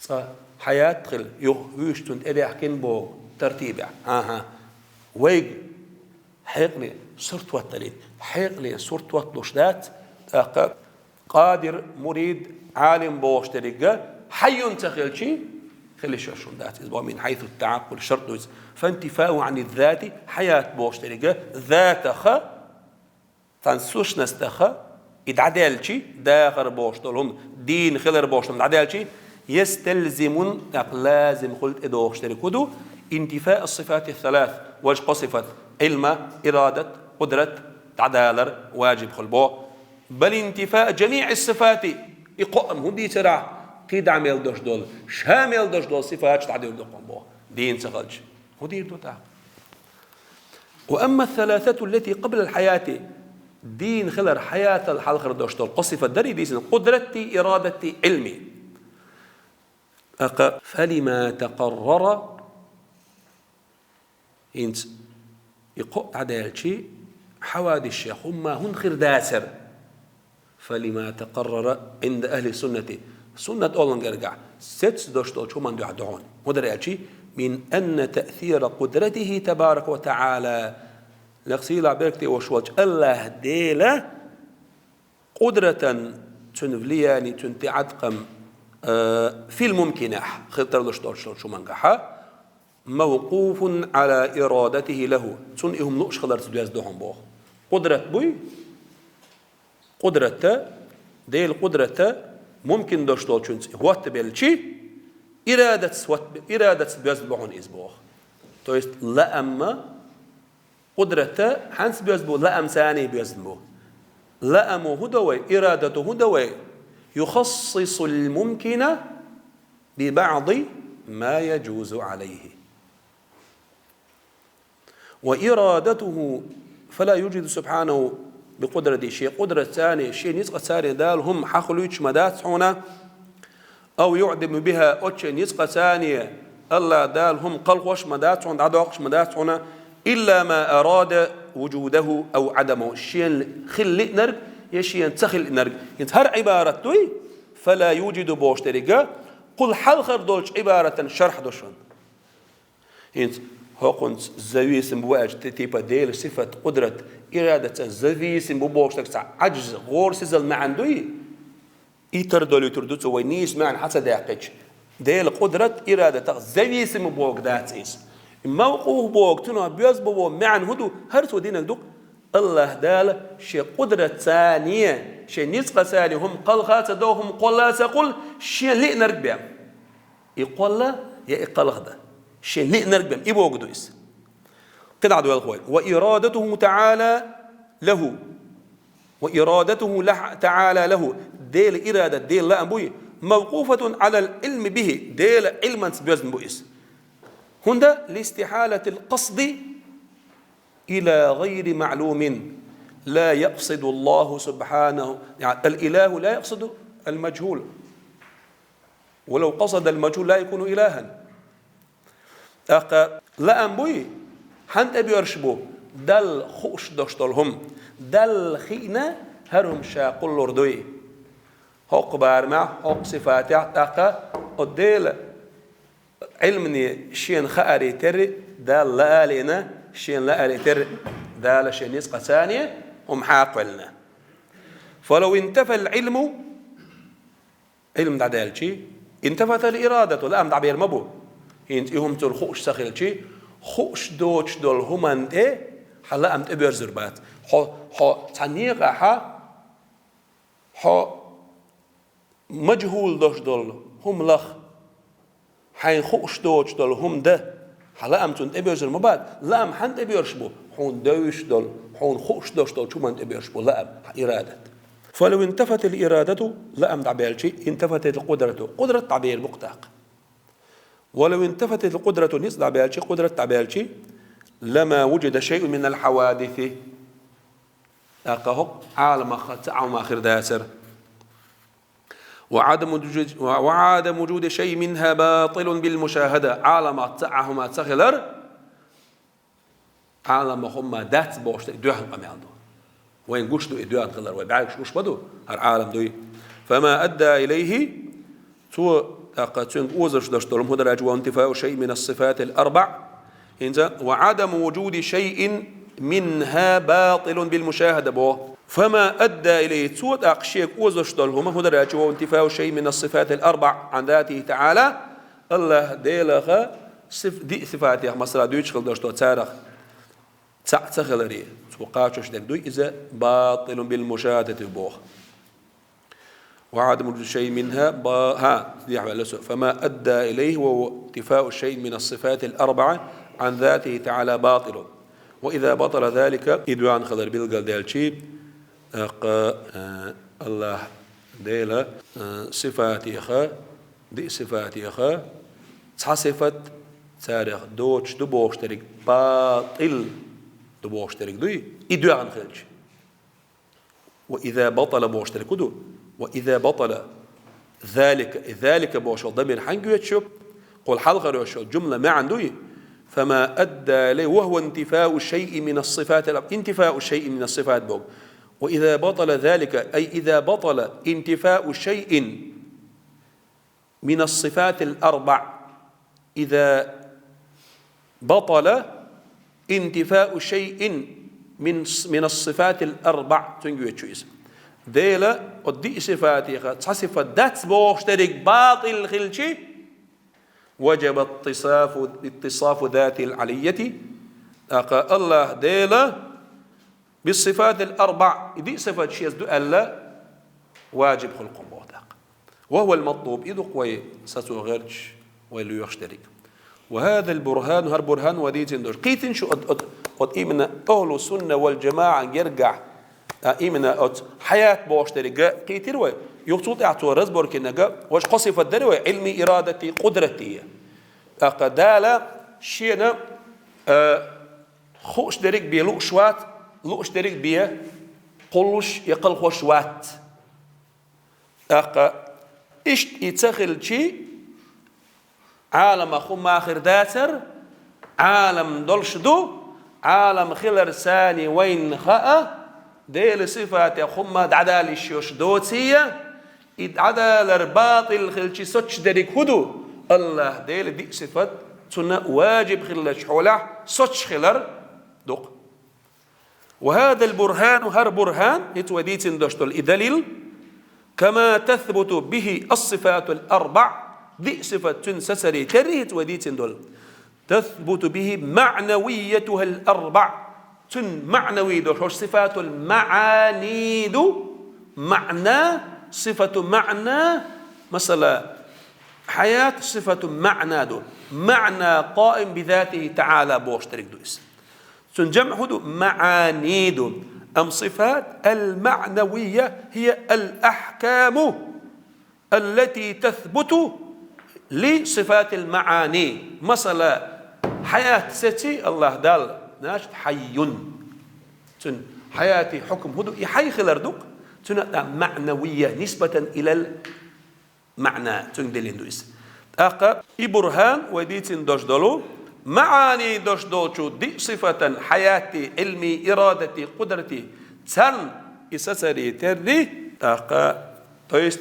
Цкъа хьаят хила, юха вуьйш цунна тӀедаьхкина боху тартибехь. ХӀан-хӀа. Вайга хьекъале сурт хӀотталийта. Хьекъале сурт хӀотталуш дац, тӀаккха къадир, мурид, Ӏалим бохуш дерг а, хьайюн ца хилчий, хила йиш йолуш хӀума дац. Иза боху من حيث التعقل шарт ду иза. فانتفاء عن الذات, хьаят бохуш дерг а, затах а, цхьана сущностах а и дӀадаьлчий, дахар бохуш долу хӀума, дийна хилар бохуш долу хӀума дӀадаьлчий, يستلزم, тӀаккха лазим хуьлу тӀедогӀуш дерг хӀун ду? انتفاء الصفات الثلاث, важа кхо сифат, Ӏилма, ирадат, къудрат дӀадалар важиб хуьлу боху. بل انتفاء جميع الصفات, и кхоъ-м хӀун дийцарахь, кхидӀа мел долуш долу, ша мел долуш долу сифаташ дӀадуьйр ду-кх боху, дийна ца хилча. ХӀун дийр ду тӀаккха? وأما الثلاثة التي قبل الحياة, дийна хилар хьаятал хьалхара долуш долу кхо сифат дарий дийцина, къудратти, ирадатти, Ӏилми. ТӀаккха فلما تقرر, хӀинца и кхоъ дӀадаьлчий, хьавадисех хӀумма хӀунда хир дацара? فلما تقرر عند أهل السنة, суннат оллангаргахь, сецна долуш долчу хӀуманна дуьхьа ду хьуна. ХӀун дара аьлчий, من أن تأثير قدرته تبارك وتعالى, лакха сийлахь беркате волуш волчу АллахӀ Делан къудратан, цуьнан влияние, цуьнан тӀеӀаткъам, а, في الممكن, хила тарлуш долчу хӀумангахьа, موقوف على إرادته له, цунна и хӀума лууш хиларца доьзна ду хьуна боху. Къудрат буй, къудратта, Делан къудратта мумкин долуш долчуьнца и хӀоттабелчи, ирадатца хӀотта-, ирадатца доьзна бу хьуна иза боху. То есть лаамма къудратта хьанца боьзна бу, лаамца а боьзна бу. Лаамо хӀун до вай, ирадато хӀун до вай? يخصص الممكن ببعض ما يجوز عليه. وإرادته فلا يوجد سبحانه بقدرته, шен къудратца а, шен ницкъаца а Дала хӀума хьахулуьйтуш ма дац хьуна, أو يعدم بها, оцу шен ницкъаца а АллахӀ Дала хӀума кхалхош ма дац хьуна, дӀадоккхуш ма дац хьуна, إلا ما أراد وجوده أو عدمه, шена хила лиънарг я шена ца хила лиънарг. ХӀинца хӀара Ӏибарат дуй, فلا يوجد бохуш дерг а, кхул хьалхара долчу Ӏибаратан шархь ду шуна. ХӀинца хӀокхунца зависим бу аьлча, ти-, типа Делан сифат, къудрат, ирадатца зависим бу бохуш дерг цхьа Ӏаджз, гӀорасизал маьӀна дуй? И тардолуьйтур ду цо вай нийса маьӀна хьа ца даьккхича. Делан къудрат, ирадатах зависим бу бохург дац иза. И мавкъуф бохург, цунах боьзна бу боху маьӀна хӀун ду, хӀара цо динарг ду-кх. АллахӀ Дала шен къудратца а, шен ницкъаца а хӀума кхалха а ца до, хӀума кхолла а ца кхуллу, шена лиънарг бен. И кхолла я и кхалхда. Шен лиънарг бен. И бохург ду иза. КхидӀа доьлху вай. وإرادته تعالى له. وإرادته لح-، تعالى له. Делан ирадат, Делан лаам буй, موقوفة على العلم به. Делан Ӏилманца боьзна бу иза. ХӀунда لاستحالة القصد إلى غير معلوم. لا يقصد الله سبحانه، يعني الإله لا يقصد المجهول. ولو قصد المجهول لا يكون إلها. ТӀаккха лаам буй, хьанна тӀебоьрзуш бу? Далла хууш долуш долу хӀума. Далла хиъна, хӀара хӀума ша кхуллур дуй. ХӀокху барамехь, хӀокху сифатехь, тӀаккха оцу Делан Ӏилмане шена хааре терра, Далла лаалена шена лааре терра, Дала шен ницкъаца хӀума хьакхоьллина. فلو انتفى العلم, Ӏилма дӀадаьлчи, انتفت الإرادة, лаам дӀабер ма бу. ХӀинца и хӀума цунна хууш ца хилчи, хууш доцуш долу хӀуманна тӀе хьан лаам тӀебоьрзур бац. Хьо, хьо цхьа некъахь, хьо мажхӀул долуш долу хӀума лаха, хьайна хууш доцуш долу хӀума дан, хьан лаам цунна тӀебоьрзур ма бац. Лаам хьанна тӀебоьрзуш бу? Хьуна девзаш долу, хьуна хууш долуш долчу хӀуманна тӀебоьрзуш бу лаам, хьан ирадат. فلو انتفت الإرادة, лаам дӀабаьлчи, انتفت القدرة, къудрат дӀабер бу-кх тӀаккха. ولو انتفت القدرة, ницкъ дӀабаьлчи, къудрат дӀабаьлчи, لما وجد شيء من الحوادث. ТӀаккха хӀокху Ӏаламах цхьа а хӀума хир дацара. وعدم وجود، وعدم وجود شيء منها باطل بالمشاهدة. Ӏаламах цхьа а хӀума ца хилар, Ӏаламах хӀума дац бохуш дерг доьхна къамел ду. Вайна гуш ду и доьхна хилар, вай бӀаьргаш гуш ма ду, хӀара Ӏалам дуй. فما أدى إليه, цо, тӀаккха цуьнга озалуш долуш долу хӀун дара аьлча, وانتفاء شيء من الصفات الأربع. ХӀинца, وعدم وجود شيء منها باطل بالمشاهدة боху. فما أدى إليه, цо тӀаккха шега озалуш долу хӀума хӀун дара аьлча, وانتفاء شيء من الصفات الأربع عن ذاته تعالى, АллахӀ Делах сиф-, диъ сифатех, масала, дуьйцуш хила долуш долу царах цхьаъ ца хиларе, цо кхачош дерг дуй, иза باطل بالمشاهدة боху. وعدم وجود شيء منها با-، ها، дехьаваьлла со. فما أدى إليه وهو انتفاء شيء من الصفات الأربع عن ذاته تعالى باطل. وإذا بطل ذلك, и доьхна хилар билгалдаьлчи, тӀаккха, э, АллахӀ Дела, э, сифатеха, диъ сифатеха, цхьа сифат царах доцуш ду бохуш дерг, батӀил ду бохуш дерг дуй, и доьхна хилча. وإذا بطل бохуш дерг хӀун ду? وإذا بطل ذلك, и ذلك бохуш долу дамир хьаьнга оьцуш ю? Кхул хьалхара йолу жумла маьӀна дуй? فما أدى إليه وهو انتفاء شيء من الصفات, انتفاء شيء من الصفات боху. وإذا بطل ذلك, أي إذا بطل انتفاء شيء من الصفات الأربع, إذا بطل انتفاء شيء من، من الصفات الأربع, цуьнга оьцуш ю иза. Дела оцу диъ сифатеха цхьа сифат дац бохуш дерг батӀил хилча, وجب اتصاف، اتصاف ذاته العلية, тӀаккха АллахӀ Дела بالصفات الأربع, и диъ сифат шеца ду аьлла, важиб хуьлу кхунна боху тӀаккха. وهو المطلوب, и ду-кх вай сацо гӀерташ, вай лоьхуш дерг. وهذا البرهان, хӀара бурхан вай дийцина долуш. Кхийтина шу оцу, оцу, оцу именно ахӀлу сунна вал джамаӀан гергахь, а, именно оцу хьаят бохуш дерг кхийтира вай. Юха цул тӀаьхьа цо разборкинага, важа кхо сифат дара вай, Ӏилми, ирадати, къудрати. ТӀаккха Дала шена, а, хууш дерг бен лууш вац, лууш дерг бен кхуллуш я кхалхош вац. ТӀаккха иштта и ца хилчи, Ӏаламах хӀума хир дацара, Ӏалам долуш ду, Ӏалам хилар санна вайна хаьа, Делан сифатех хӀума дӀадала йиш йолуш доций, и дӀадалар батӀил хилчи соцуш дерг хӀун ду? АллахӀ Делан диъ сифат, цунна важиб хиллачу хьолехь соцуш хилар ду-кх. وهذا البرهان, хӀара бурхан, хӀинца вай дийцина долуш долу и далил, كما تثبت به الصفات الأربع, диъ сифат цуьнан сацаре терра, хӀинца вай дийцина долу, تثبت به معنويتها الأربع, цуьнан маънавий долуш, хӀорш сифатул маъани ду, маъна, сифату маъна, масала, хьаят сифату маъна ду, маъна قائم بذاته تعالى бохуш дерг ду иза. Цуьнан жамъ хӀун ду? МаӀани ду. Амма сифат ал-маънавия хӀия ал-ахькаму, аллати тасбуту ли сифатил маӀани. Масала, хьаят сеций АллахӀ Далла, значит, хьайюн. Цуьнан хьаяти хьукм хӀун ду? И хьай хилар ду-кх. Цуьнан а маънавия, нисбатан илал маъна, цуьнга деллина ду иза. ТӀаккха и бурхан вай дийцина долуш долу, маӀани долуш долчу диъ сифатан, хьаяти, Ӏилми, ирадати, къудрати, царна и сацаре терри, тӀаккха, то есть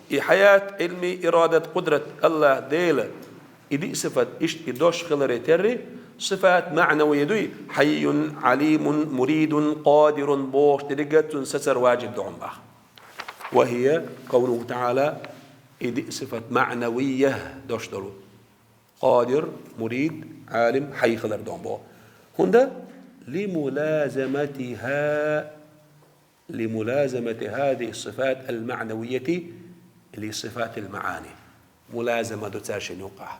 и хьаят, Ӏилми, ирадат, къудрат АллахӀ Дела, и диъ сифат иштта и дош хиларе терри, Сифат маънавия дуй, хьайюн, Ӏалимун, муридун, къадирун бохуш деррига цун сацар ваджиб ду хьуна боху. Ва хия къавлуху таъала, и диъ сифат маънавия дош долу. Къадир, мурид, Ӏалим, хьай хилар ду хьуна боху. ХӀунда? Лимулазаматиха, лимулазамати хазихи сифат ал-маънавияти ли сифат ал-маъани. Мулазама ду цаьршинна юкъахь.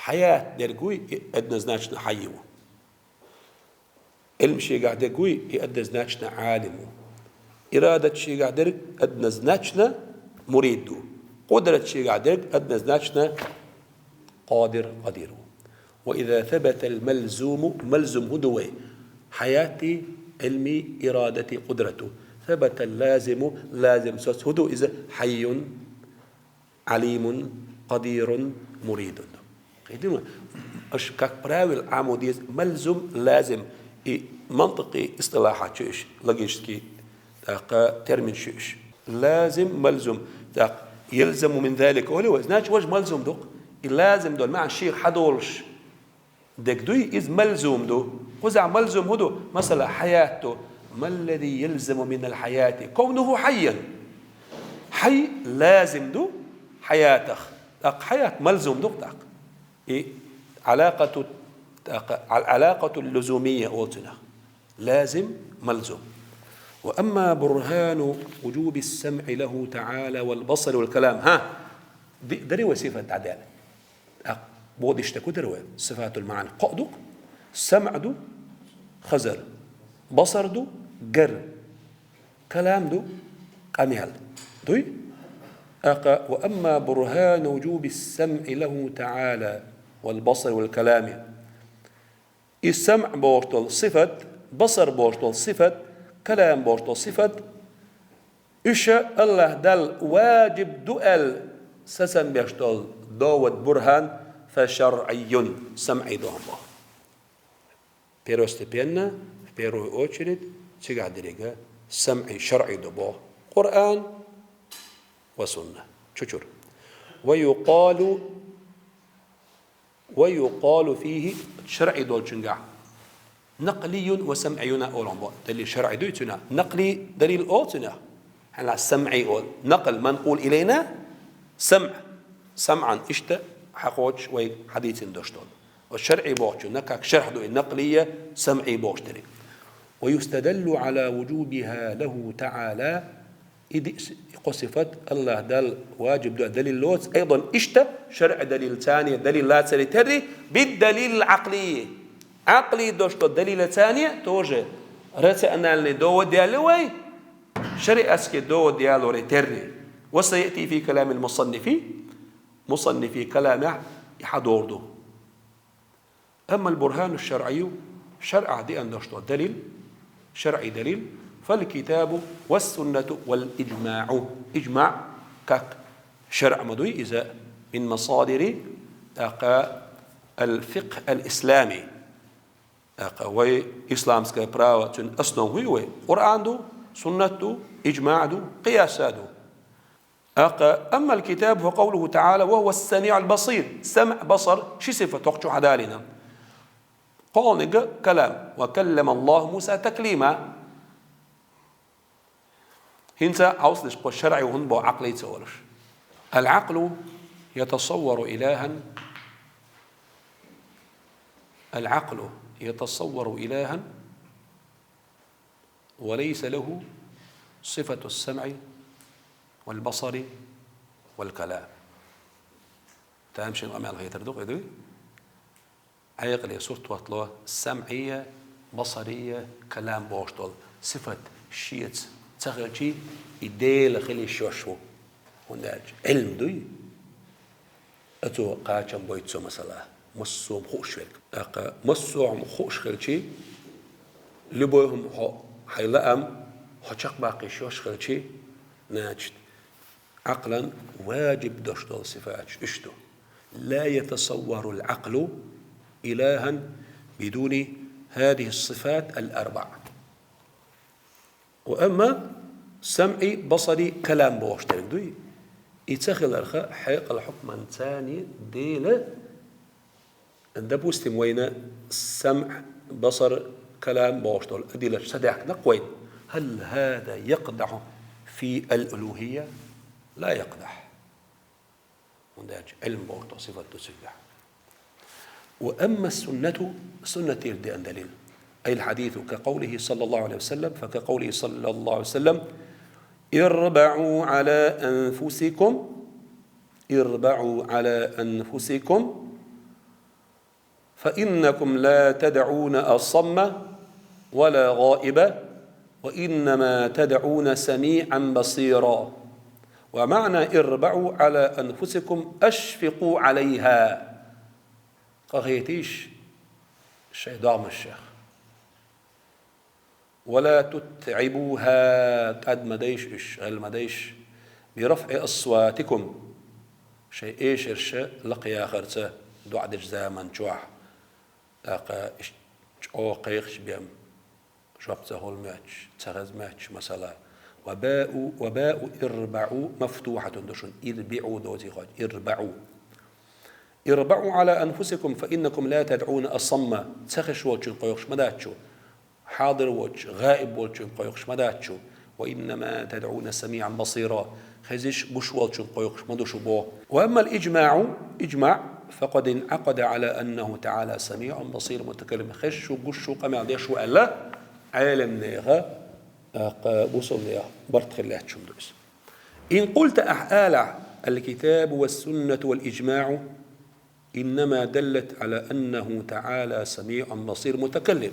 Хьаят дерг вуй, и однозначно хьай ву. Ӏилм шегахь дерг вуй, и однозначно Ӏалим ву. Ирадат шегахь дерг однозначно мурид ву. Къудрат шегахь дерг однозначно къадир, къадир ву. Ва иза сабатал малзуму, малзум хӀун ду вай? Хьаяти, Ӏилми, ирадати, къудрату. Сабатал лазиму, лазим соц хӀун ду иза? Хьайюн, Ӏалимун, къадирун, муридун. Кхетий ма? Аша как правило Ӏамо деза малзум, лазим. И мантикъи истилахьат ю уьш, логический, тӀаккха термин ю уьш. Лазим, малзум. ТӀаккха ялзаму мин залика олий вай, значит, важа малзум ду-кх. И лазим долу маьӀна шех хьадолуш дерг дуй, иза малзум ду. Кхузахь малзум хӀун ду? Масала, хьаят ду. Маллази ялзаму минал хьаяти кавнуху хьайян. Хьай лазим ду хьаятах. ТӀаккха хьаят малзум ду-кх тӀаккха. И Ӏалакъату, тӀаккха, ал-Ӏалакъатул лузумия олу цунах. Лазим, малзум. Ва амма бурхану вуджубис самъи лаху таъала вал басари вал калам. Хьа, ди-, дарий вай сифат дӀадаьлла? ТӀаккха боху иштта кху дара вай, сифатул маъан кхоъ ду-кх, самъ ду, хазар, басар ду, гар, калам ду, къамел. Дуй? ТӀаккха, ва амма бурхану вуджубис самъи лаху таъала вал басари вал калами. И самъ бохуш долу сифат, басар бохуш долу сифат, калам бохуш долу сифат, уьш Аллаха Далла ваджиб ду аьлла сацам беш долу довод, бурхан, фа шаръийюн, самъий ду хьуна боху. Первостепенно, в первую очередь, цигахь деррига самъий, шаръий ду боху. Къуръан ва сунна. Чучура. Ва юкъалу Ва юкъалу фихи, шаръий долчуьнгахь, накълийюн ва самъийюн олу боху. Далил шаръий дуй цуьнан? Накълий далил олу цуьнан? Хьанна самъий олу? Накъл манкъул илайна, самъ, самъан иштта хьакхочуш вай хьадийцина дош долу. Ва шаръий бохучунна как шаръ ду и накълийя, самъий бохуш дерриг. Ва юстадаллу ала вуджубиха лаху таъала, и диъ с-, и кхо сифат Аллаха Далла ваджиб ду далил лоцу, айдан иштта шаръ далил, царна далил лацаре терри, биддалил Ӏакълий. Ӏакълий дош ду далил царна тоже рациональный довод яьлла вай, шариатский довод ялоре терри. Ва саяти фи каламил мусаннифи, мусаннифи каламехь и хьадор ду. Аммал бурхану шаръийю, шаръа деана дош ду далил, шаръий далил, фал китабу вас суннату вал иджмаъу. Иджмаъ как шаръ ма дуй иза, мин масадири, тӀаккха, ал фикх ал ислами. ТӀаккха вай исламское право, цуьнан основа хӀун ю вай? Къуръан ду, суннат ду, иджмаъ ду, къияс ду. ТӀаккха, аммал китабу фа къавлуху таъала: «Ва хува ас-самиъул басир». СамӀ, басар, ши сифат хӀокху чу хьадалийна. КхоалгӀаниг калам: «Ва каллама Аллаху Муса таклима». ХӀинца хьовсалаш, кхо шаръий хӀунда боху, Ӏакълий ца олуш. Ал-Ӏакълу ятасаввару илахӀан, Ал-Ӏакълу ятасаввару илахӀан, ва лайса лаху сифату ас-самӀи вал басари вал калам. Тамашийна къамел хетар ду-кх и, дуй? Ӏекъале сурт хӀоттало, самӀийя, басарийя, калам бохуш долу сифат шеца ца хилчий, и Дела хила йиш йолуш ву. ХӀунда аьлча Ӏилм дуй? Оцо кхачам бойту цо, масала, массо а хууш верг. ТӀаккха массо а хууш хилчий, любой хӀума хьо, хьайн лаам, хьо чекхбаккхийта йиш йолуш хилчий, значит, Ӏакълан ваджиб долуш долу сифаташ уьш ду. Ла ятасавварул Ӏакълу илахӀан бидуни хазихи ас-сифат ал-арбаӀ. Ва амма самӀи, басари, калам бохуш дерг дуй, и ца хиларх хьекъал хьукман царна Дела, Допустим, вайна самӀ, басар, калам бохуш долу адиларш ца даьхкина-кх вайна. هل هذا يقدح في الألوهية؟ لا يقدح. ХӀунда аьлча Ӏилм бохург сифат ду цигахь. وأما السنة, суннатера деана далил, أي الحديث كقوله صلى الله عليه وسلم، فكقوله صلى الله عليه وسلم: اربعوا على أنفسكم، اربعوا على أنفسكم، فإنكم لا تدعون أصم ولا غائبا، وإنما تدعون سميعا بصيرا. ومعنى اربعوا على أنفسكم أشفقوا عليها. Къахетийша шайн догӀмашех. ولا تتعبوها, тӀад ма дайша уьш, гӀел ма дайша. برفع أصواتكم, шайн эшарш лакхаяхарца доӀа дечу заман чохь, тӀаккха иштта чӀогӀа кхайкхаш бен, жоп ца хуьлу моьттуш, ца хеза моьттуш, масала. وباء، وباء اربعوا مفتوحة ду шуна, ирбиӀу доций хьоьжуш, ирбаӀу. اربعوا على أنفسكم فإنكم لا تدعون أصم, ца хезаш волчунна кхойкхуш ма дац шу, хьадир воцучу, гӀаиб волчунна кхойкхуш ма дац шу, وإنما تدعون سميعا بصيرا, хезаш, гуш волчунна кхойкхуш ма ду шу боху. وأما الإجماع, иджмаӀ, فقد انعقد على أنه تعالى سميع بصير متكلم, хезаш ву, гуш ву, къамел деш ву аьлла, Ӏеламнехан, тӀаккха бусалбанехан барт хила лаьтташ хӀума ду иза. إن قلت, ахь алахь, الكتاب والسنة والإجماع إنما دلت على أنه تعالى سميع بصير متكلم.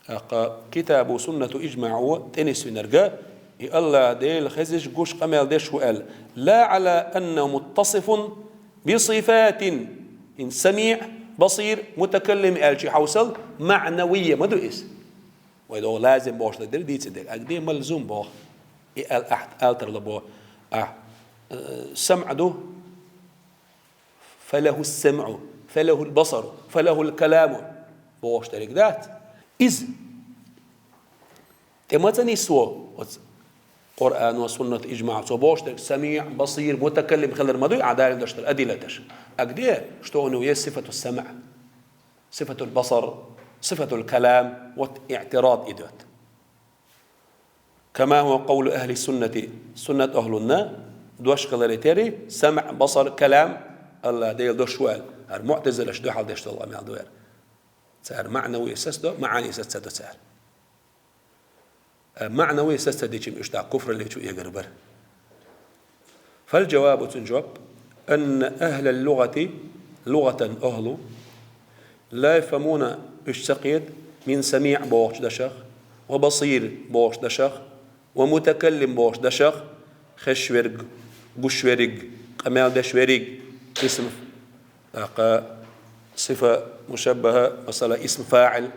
ТӀаккха китабу, суннату, иджмаӀу тӀе нисвинарг, и АллахӀ Дела хезаш, гуш, къамел деш ву аьлла, لا على أنه متصف بصفات, хӀинца سميع، بصير، متكلم аьллачу хьовсал, معنوية ма ду иза. Вай догӀу лазим бохуш дерг дийцина дерг. Ага де, ملزوم боху. И ал-, ахь ала тарло боху. Ахь, э, самӀ ду, فله السمع، فله البصر، فله الكلام бохуш дерг дац. Иза тӀе ма ца нисво оцу Къуръано, суннато, иджмаӀо, цо бохуш дерг, самиӀ, басир, мутакаллим хилар ма дуй, ахь далийна долуш долу адиллаташ. Ага де, что у него есть сифату самӀ, сифатул басар, сифатул калам, вот иътирад идет. كما هو قول أهل السنة, суннат ахӀлунна дош хиларе терра, самӀ, басар, калам, АллахӀ Дела дош ву аьлла. ХӀара муътазилаш дуьхьал деш долу къамел ду хӀара. Цара маънавий сацадо, маъни саца ца до цара. Э, маънавий саца ца дича, уьш дӀа куфралле чу эгар бара. فالجواب, цуьнан жоп, أن أهل اللغة, лугӀатан ахӀлу, لا يفهمون, уьш ца кхета, من سميع бохучу дашах, وبصير бохучу дашах, ومتكلم бохучу дашах, хезаш верг, гуш верг, къамел деш верг, исм, тӀаккха сифа мушаббаха, масала, исм фаӀил,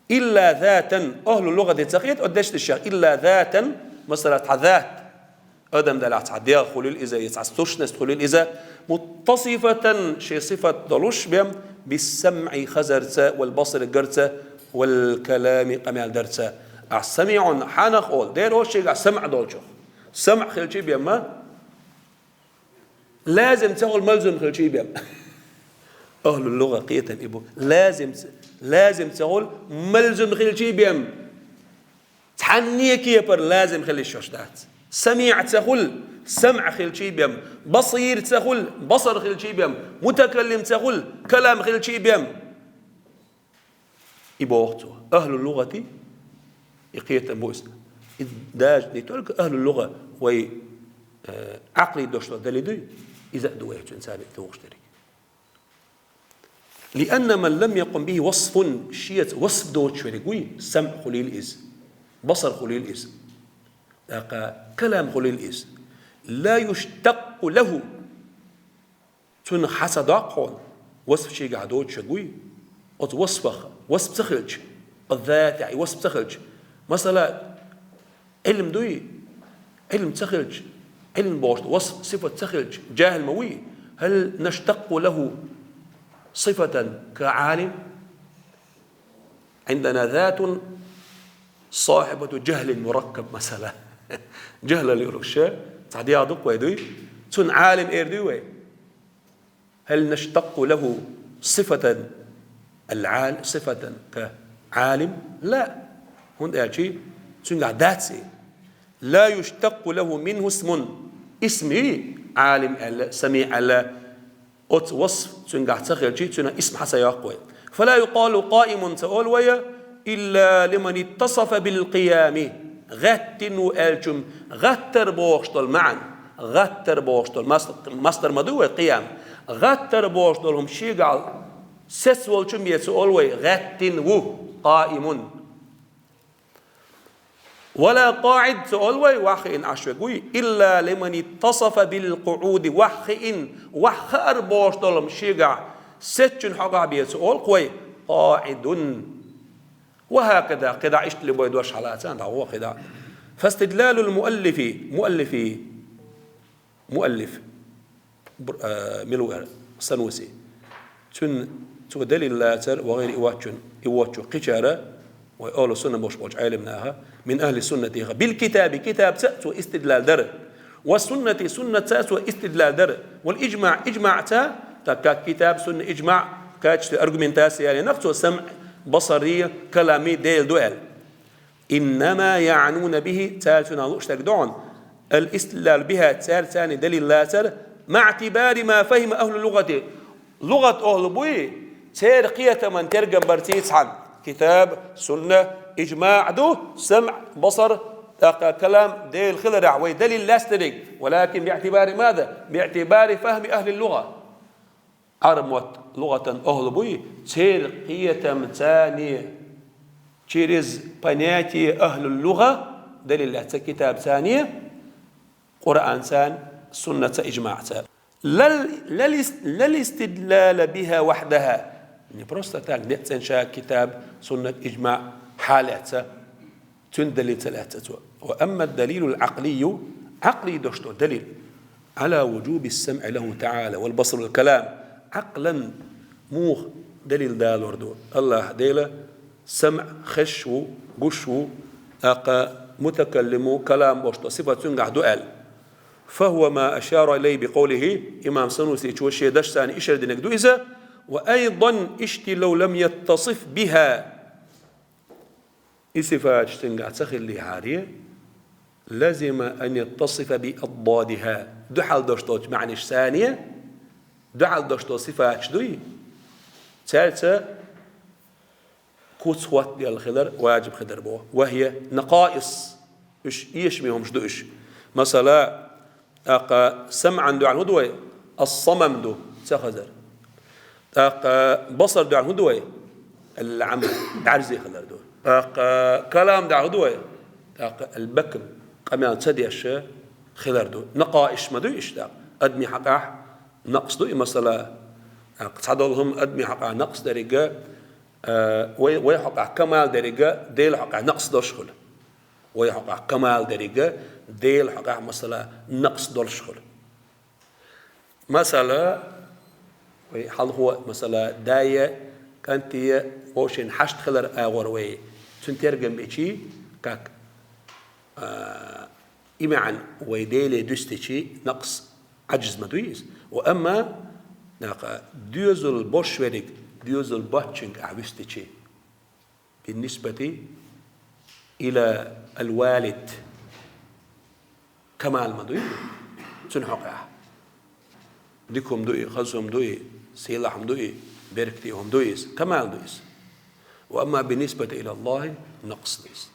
إلا ذاتا, ахӀлу лугӀате ца кхета оцу дешдешех, إلا ذاتا, масала, цхьа зат, адам делахь цхьа дегӀ хуьлийла иза, я цхьа сущность хуьлийла иза, متصفة, шен сифат долуш бен, بالسمع, хазарца, والبصر, гарца, والكلام, къамел дарца. Ахь самиӀун хьанах олу, дера олу шегахь самӀ долчух. СамӀ хилчий бен ма, лазим ца хуьлу, малзум хилчий бен. АхӀлул лугӀа кхетам и бу. Лазим ца, лазим ца хуьлу, малзум хилчий бен. Цхьанне кепара лазим хила йиш йолуш дац. СамиӀ ца хуьлу, самӀ хилчий бен. Басир ца хуьлу, басар хилчий бен. Мутакаллим ца хуьлу, калам хилчий бен. И боху цо. АхӀлул лугӀати, и кхетам бу иза. И даже не только ахӀлул лугӀа, вай, э, Ӏакълий дошло дале дуй, иза а ду вай цуьнан цаьрга тухуш дерг. لأن من لم يقم به وصف, шеца васф доцуш верг вуй, самӀ хуьлийла иза, басар хуьлийла иза, тӀаккха калам хуьлийла иза. لا يشتق له. Цунах хьа ца доккху хьуна, васф шегахь доцуш верг вуй, оцу васфах, васф ца хилча, оцу затехь и васф ца хилча. Масала, Ӏилм дуй, Ӏилм ца хилча, Ӏилм бохуш васф, сифат ца хилча, жахӀил ма вуй? هل نشتق له صفة كعالم؟ عندنا ذات صاحبة جهل مركب, масала. ЖахӀлал йолуш цхьа дегӀ ду-кх вай дуй? Цунна Ӏалим эр дуй вай? هل نشتق له صفة العال-، صفة كعالم؟ لا. ХӀунда аьлча цуьнгахь дац и. لا يشتق له منه اسم. Исм и, Ӏалим аьлла, самиӀ аьлла, оцу васф цуьнгахь ца хилча, цуьнан исм хьа ца йоккху вай. فلا يقال قائم ца олу вай, إلا لمن اتصف بالقيام. ГӀеттина ву аьллачун гӀаттар бохуш долу маьӀна. ГӀаттар бохуш долу мас-, мастар ма ду вай къиям. ГӀаттар бохуш долу хӀума шегахь сецволчун бен ца олу вай, гӀеттина ву, قائم. ولا قاعد ца олу вай, ваьххиъна Ӏаш верг вуй, إلا لمن اتصف بالقعود, ваьххиъна, ваьххаар бохуш долу хӀума шегахь сецчун хьокъехь бен ца олу-кх вай, قاعد. وهكذا, кхидӀа иштта любой дош хьалаца, дӀагӀо кхидӀа. فاستدلال المؤلف, муаллифи, муаллиф, бр-, а, мила ву аьлла, Сануси. Цуьнан, цо далил лацар, وغيره, и воцчун, и воцчу кхечара, вай ахьлу сунна бохуш болчу Ӏелам наха, من أهل السنة, بالكتاب, китабца цо истидлал дара. والسنة, суннатца цо истидлал дара. والإجماع, иджмаъца, так как китаб, сунна, иджмаъ в качестве аргументации ялийнарг цо, самъ, басари, калами Дела ду аьлла. إنما يعنون به, цара цунах лууш дерг ду хьуна, الاستدلال بها, цара царна далил лацар, مع اعتبار ما فهم أهل اللغة. ЛугӀат ахьлу буй, церан кхетаман тергам барца цхьаьна. Китаб, сунна, иджмаъ ду, самъ, басар, тӀаккха калам Дела хиларехь вай далил лаьцнарг, ولكن باعتبار ماذا؟ باعتبار فهم أهل اللغة. Ӏарб мотт лугӀатан ахьлу буй, церан кхетамца, через понятие أهل اللغة, далил лаьцна китабца, Къуръанца, суннатца, иджмаъца. لا ال-، لا الاس-، لا الاستدلال بها وحدها. Не просто так, ницкъ ша китаб, суннат, иджмаъ хьалаьцна, цуьнан далил ца лаьцна цо. وأما الدليل العقلي, Ӏакълий дош долу далил, على وجوب السمع له تعالى والبصر والكلام. Ӏакълан муха далил далор ду? АллахӀ Дела самъ, хезаш ву, гуш ву, тӀаккха мутакаллим ву, калам бохуш долу сифат цуьнгахь ду аьлла. فهو ما أشار إليه بقوله, имам Санусичо шен дашца ишар динарг ду иза, وأيضا اشتي لو لم يتصف بها. И сифаташ цуьнгахь ца хиллехьара, لزم أن يتصف بأضدادها. Дуьхьал дош долчу маьӀнашца, дуьхьал дош долу сифаташ дуй, цаьрца куц хӀоттаделла хилар важиб хилар боху. وهي نقائص. Уьш эшаме хӀумаш ду уьш. Масала, тӀаккха самъан дуьхьал хӀун ду вай? Ас-самам ду, ца хазар. ТӀаккха басар дуьхьал хӀун ду вай? Ал-Ӏама, бӀаьрзе хилар ду. ТӀаккха калам дуьхьал хӀун ду вай? ТӀаккха ал-бакм, къамел ца деш хилар ду. Накъаиш ма дуй иштта? Адамийн хьокъехь накъс ду и, масала. ТӀаккха цхьадолу хӀума адамийн хьокъехь накъс дерг, а, вай, вай хьокъехь камал дерг, Делан хьокъехь накъс долуш хуьлу. Вай хьокъехь камал дерг, Делан хьокъехь, масала, накъс долуш хуьлу. Масала, вай хьалхо, масала, дай, кӀанти вовшийн хьашт хилар агӀор вай цуьнан тергам бечи, как, а, и маьӀна вай Деле дуьстичи, накъс, Ӏаджиз ма дуй иза. Ва амма, наха, доьзал бош верг, доьзал боцчуьнга ахь вуьстичи, بالنسبة إلى الوالد, камал ма дуй цуьнан хьокъехь. Дика хӀума ду и, хаза хӀума ду и, сийлахь хӀума ду и, беркате хӀума ду иза, камал ду иза. وأما بالنسبة إلى الله, накъс ду иза.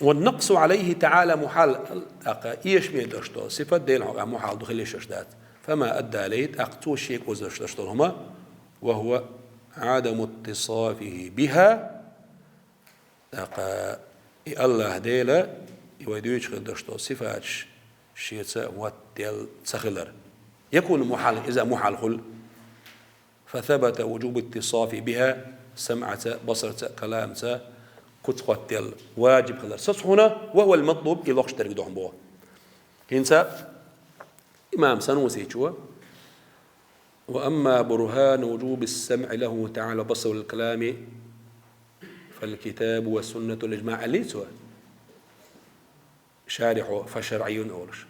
والنقص عليه تعالى محال, тӀаккха эшаме долуш долу сифат Делан хьокъехь мухьал ду, хила йиш йолуш дац. فما أدى إليه, тӀаккха цо шега озош долуш долу хӀума, وهو عدم اتصافه بها, тӀаккха и АллахӀ Дела, и вай дуьйцуш хила долуш долу сифаташ шеца хӀоттаделла ца хилар. يكون محالا, иза мухьал хуьлу. فثبت وجوب الاتصاف بها, самъаца, басарца, каламца куц хӀоттаделла, важиб хилар саца хьуна, وهو المطلوب, и лохуш дерг ду хьуна боху. ХӀинца имам Санусичо: وأما برهان وجوب السمع له تعالى وبصر الكلام فالكتاب والسنة والإجماع, аьллий цо, шарихьо, فشرعي олуш.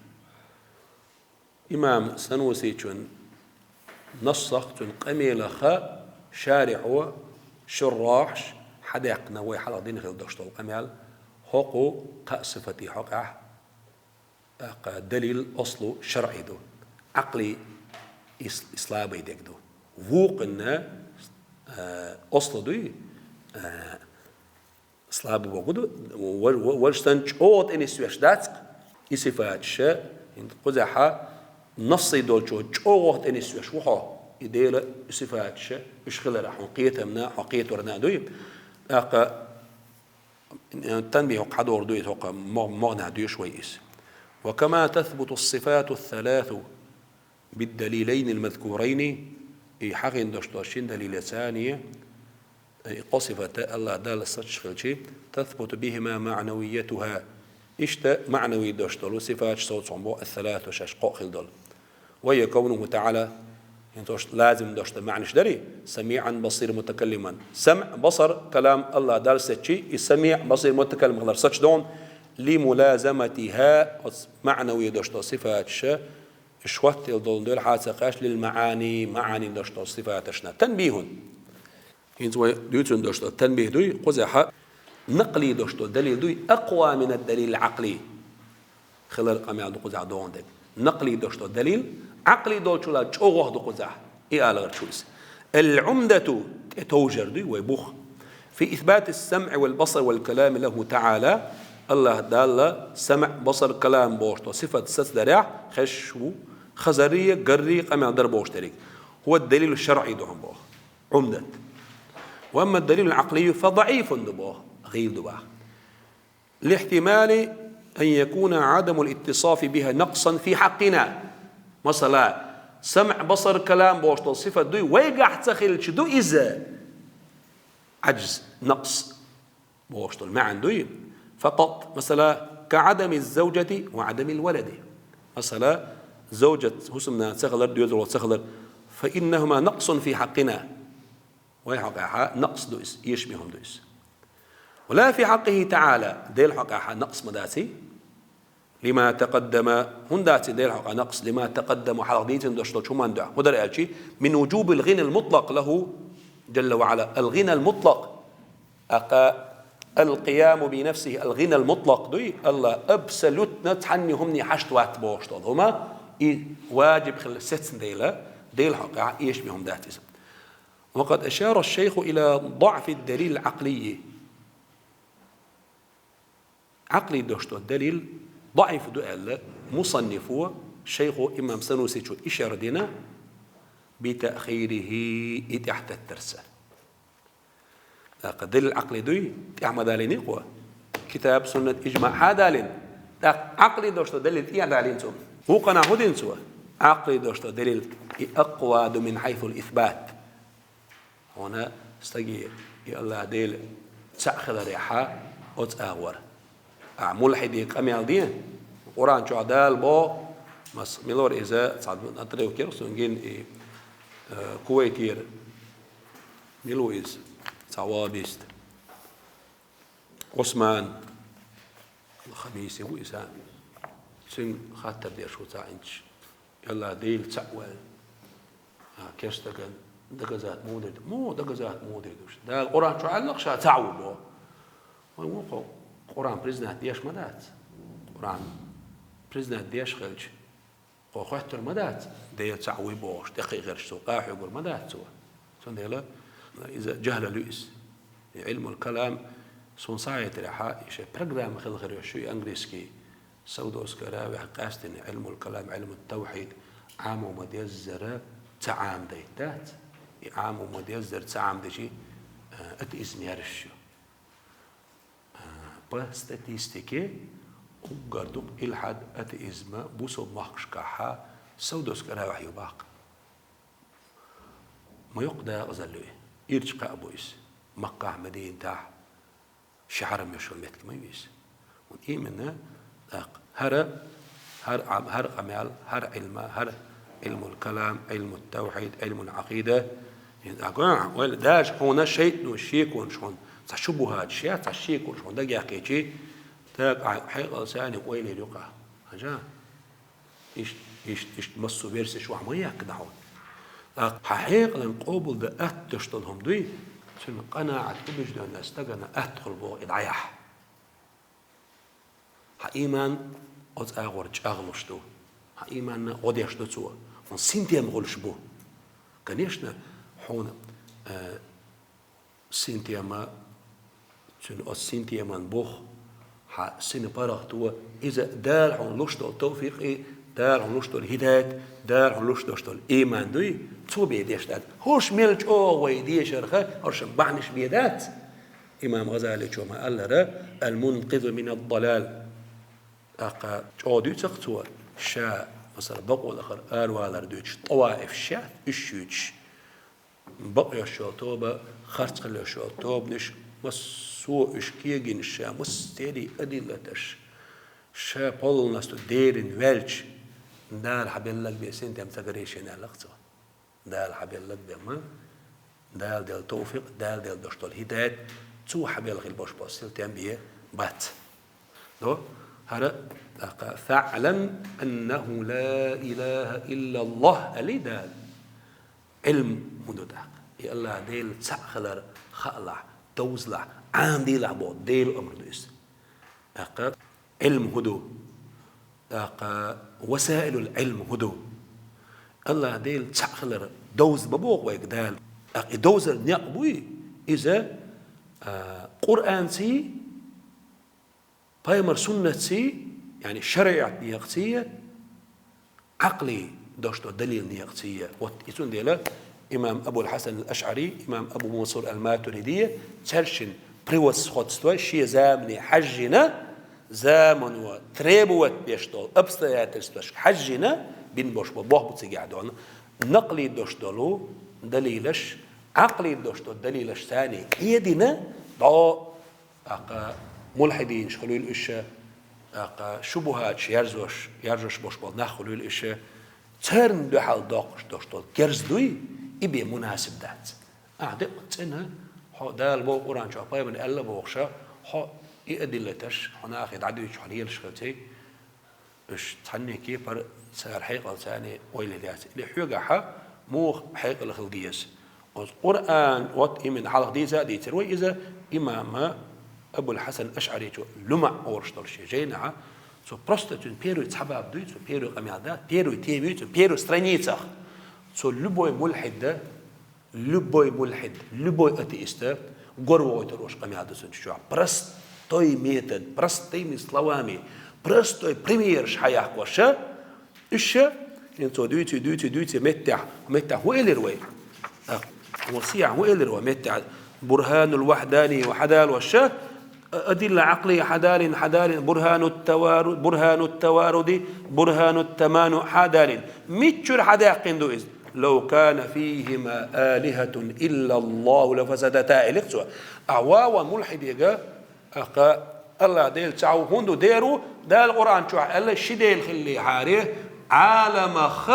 Имам Санусичун нассах, цун къамелах шарихьо, шуррахьаш хьадаьккхина вай хьалха дина хила дош дола къамел, хӀокху кхаа сифата хьокъехь, тӀаккха далил аслу шарӀи ду, Ӏакъли ис-, слабый дег ду. Вукхунна, а, аслу дуй, а, слабый боху ду, ва-, ва-, ваш санна чӀогӀа тӀе нисвеш дац-кх и сифаташ, хӀинца кхузахь нассий долчо чӀогӀа тӀе нисвеш ву хьо, и Делан сифаташ, уьш хиларах хьуна кхетамна, хьо кхетарна дуй. ТӀаккха танбихь хьадор дуй, хӀокху мо-, могӀнах дуьйш вай иза. وكما تثبت الصفات الثلاث بالدليلين المذكورين, и хьахийна дош долу шин далилаца а, и кхо сифата АллахӀ Далла сацаш хилча, تثبت بهما معنويتها. Иштта маънавий дош долу сифаташ совцахь бо الثلاث шаьш кхоъ хила долу. وهي كونه تعالى, хӀинца ош лазим дош дан маьӀнаш дарий, سميعا بصيرا متكلما. СамӀ, басар, калам АллахӀ Далла сецчий, и самиӀ, басир, мутакаллим хилар сацаш ду хьуна, لملازمتها, оцу маънавий дош долу сифаташ, уьш хӀоттийла долу дуьйла хьан ца кхаьчча, للمعاني, маъани дош долу сифаташна. Танбихьун. ХӀинца вай дуьйцун дош долу танбихь дуй, кхузахь накълий дош долу далил дуй, أقوى من الدليل العقلي. Хилар къамел ду кхузахь догӀун дерг. Накълий дош долу далил, Ӏакълий долчул чӀогӀа ду кхузахь. И алагӀар чу иза. العمدة, тӀе товжар дуй вай бух. في إثبات السمع والبصر والكلام له تعالى, АллахӀ Далла самӀ, басар, калам бохуш долу сифат сацдарехь, хезаш ву, хазарий, гаррий къамел дар бохуш дерг. هو الدليل الشرعي ду хьуна боху. Ӏумдат. وأما الدليل العقلي فضعيف ду боху, гӀийла ду боху. لاحتمال أن يكون عدم الاتصاف بها نقصا في حقنا. Масала, самӀ, басар, калам бохуш долу сифат дуй, вайгахь ца хилча ду иза. Ӏаджз, накъс бохуш долу маьӀна дуй. فقط, масала, كعدم الزوجة وعدم الولد. Масала, завжат, хӀусамнана ца хилар, доьзало ца хилар. فإنهما نقص في حقنا. Вай хьокъехь накъс ду иза, эшаме хӀума ду иза. ولا في حقه تعالى, Делан хьокъехь накъс ма дац и. لما تقدم, хӀунда дац и Делан хьокъехь накъс, لما تقدم, хьалха дийцина дош долчу хӀуманна дуьхьа. ХӀун дара аьлча, من وجوب الغنى المطلق له جل وعلا, الغنى المطلق. ТӀаккха القيام بنفسه الغنى المطلق дуй, АллахӀ абсолютно цхьанна хӀумане хьашт вац бохуш долу хӀума, и ваджиб хила сецна дела, Делан хьокъехь эшаме хӀума дац иза. وقد أشار الشيخ إلى ضعف الدليل العقلي. Ӏакълий дош долу далил даӀиф ду аьлла, мусаннифо, шайхо имам Санусичо ишара дина, بتأخيره, и тӀаьхьатеттарца. ТӀаккха далил Ӏакълий дуй, тӀаьхьа ма далийна кхо. Китаб, суннат, иджмаъ хьадалийна. ТӀаккха Ӏакълий дош долу далил тӀаьхьа далийна цо. Вукхана хӀун дина цо? Ӏакълий дош долу далил и أقوى ду من حيث الإثبات. Хьуна стаге и АллахӀ Дела цхьаъ хиларехьа оцу агӀор. Ахьа мулхьидийн къамел де, Къуръан чохь Дала боху, мас-, мила вара иза, цхьа отрывок яра суна гина и, э, Кувайтера, мила ву иза, цхьа ваххабист. Ӏусман ал-Хамиси ву иза. Цуьнга хаттар деш ву цхьа инчу. АллахӀ Дела цхьаъ ву аьлла. А, кешнашка доказать муха дийр ду? Муха доказать муха дийр ду? Дала Къуръан чохь аьлла-кх ша цхьаъ ву боху. Вай вукхо Къуръан признать деш ма дац. Къуръан признать деш хилча, кхо хоьттур ма дац, Дела цхьаъ вуй бохуш, тӀекхиъ хирча цо къахьоьгур ма дац цо. Цундела иза жахӀлал ю иза. И Ӏилмул калам, суна схьахетарехьа, и шайн программа хила хир йолуш ю и английский. Саудовская Аравия къаьстина Ӏилмул калам, Ӏилмут тавхьид Ӏамо ма-деззара ца Ӏамадайта дац. И Ӏамо ма-деззара ца Ӏамадичи, а, атеизм яраш ю. По статистике, уггар дукха илхьад, атеизм бусалба махкашкахьа Саудовская Аравия ю баккха. Ма йоккха дакъазалла ю и. Ирча кхаъ бу иза. Маккахь, Мадинатахь ши хьарам йолуш йолу меттиг ма ю иза. Именно, тӀаккха хӀара, хӀара Ӏам-, хӀара къамел, хӀара Ӏилма, хӀара Ӏилмул калам, Ӏилмут тавхьид, Ӏилмул Ӏакъида. ХӀинца, а, ойла, даже хьуна шайтӀано шеконаш хьуна, цхьа шубухаташ я, цхьа шеконаш хьуна дагаяьккхичи, тӀаккха хьекъал санна ойла йийр ю-кх ахь. Хьажа? Иштта, Иштта, иштта массо а версеш вахь ма яьккхина хьуна. ТӀаккха хьан хьекъалан къобалдан атта долаш дола хӀама дуй, цуьнан къанаӀат, убеждённость стагана атта хуьлу боху и дӀаяхь. Хьан ийман оцу агӀор чӀагӀлуш ду. Хьан ийманна гӀо деш ду цо. Хьуна синтем хуьлуш бу. Конечно, хьуна, э, синтема, цуьнан оцу синтеман бух, хьан синан паргӀато, иза Дала хьуна луш долу тавфикъ и, Дала хьуна луш долу хӀидаят, Дала хьуна луш долуш долу ийман дуй, цо бен деш дац. ХӀорш мел чӀогӀа вай дешарх, хӀоршан бахьанаш бен дац. Имам ГӀазаличо ма-аллара: «Ал-мункъизу минад-далал». ТӀаккха чӀогӀа дуьйцу-кх цо, ша, масала, бакъо лахара аравалар дуьйцуш, тӀаваиф ша, уьш юьйцуш, бакъ йолуш йолу тоба, харц хила йолуш йолу тобанаш, массо а уьш кегийнаш ша, массерий а адиллаташ, ша полностью деррина ваьлча, Дала хьан белларг бен синтем ца гур ю шена, аьлла-кх цо. Дала хьан белларг бен ма, Дала делла тавфикъ, Дала делла долуш долу хӀидаят, цо хьан белла хила болуш болу синтем бен бац. До? ХӀара, тӀаккха, «ФаӀлам аннаху ла илаха иллаллахӀ», аьлла Дала. Ӏилм хӀун ду тӀаккха? И АллахӀ Дела цхьаъ хилар хаалахь, довзалахь, Ӏамадийлахь боху Делан амр ду иза. ТӀаккха Ӏилм хӀун ду? ТӀаккха васаилул Ӏилм хӀун ду? АллахӀ Дела цхьаъ хилар довза ма боху вайга Дала. ТӀаккха и довзар некъ буй? Иза, а, Къуръанций, пайхамар суннатций, яъни шариӀат некъаций, Ӏакълий долуш долу далил некъаций. Вот и цундела имам Абул Хьасан ал-АшӀари, имам Абу Мансур ал-Матуриди, цаьршинан превосходство шен замане хьаьжжина, замано требовать беш долу обстоятельствашка хьаьжжина, бина болуш бо-, боху цигахь дона, накълий долуш долу далилаш, Ӏакълий долуш долу далилаш царний хьедина, дӀо ТӀаккха мулхьидинаш хуьлийла уьш, тӀаккха шубухаташ ярзош, яржош болуш болу нах хуьлийла уьш, царна дуьхьал доккхуш долуш долу герз дуй, и бен мунасиб дац. Ахьа декъа цӀена, хьо Дала боху Къуръан чохь, пайхамара аьлла бохуша, хьо и адиллаташ, хьо нахе дӀадуьйцуш, хьо лелаш хилчий, уьш цхьанне кепара цара хьекъал царний ойла яц. Или хьоьгахьа муха хьекъал хила деза? Оцу Къуръан, вот именно хьалха дийца а дийцира вай иза, имама Абул Хьасан Ашъаричо Лумаъ олуш долу шен жайнахьа, цо просто цуьнан первый цхьа баб дуй, цо первый къамел да, первый тема юй, цо первый страницах. Цо любой мулхьид да, любой мулхьид, любой атеист, гор вогӀуьйтур уьш къамел ду цунна чохь. Простой метод, простыми словами, простой примерш хьаяхкоша, уьш ша, хӀинца цо дуьйций, дуьйций, дуьйций меттехь, меттехь хӀун элира вай? А, хӀун сехьа хӀун элира вай меттехь? Бурханул вахьдани ва хьадалоша, а, адилла Ӏакълия хьадалин, хьадалин, бурханут тавару-, бурханут таваруди, бурханут таману хьадалин. Миччуьра хьадаьккхина ду иза? «Лав кана фийхима алихатун иллаллаху лафасадата», элира цо. А ваван мулхьидега, аха, АллахӀ Дела цхьа ву, хӀунда ву деру, Дала Къуръан чохь аьлла, ши Дела хиллехьара, Ӏаламах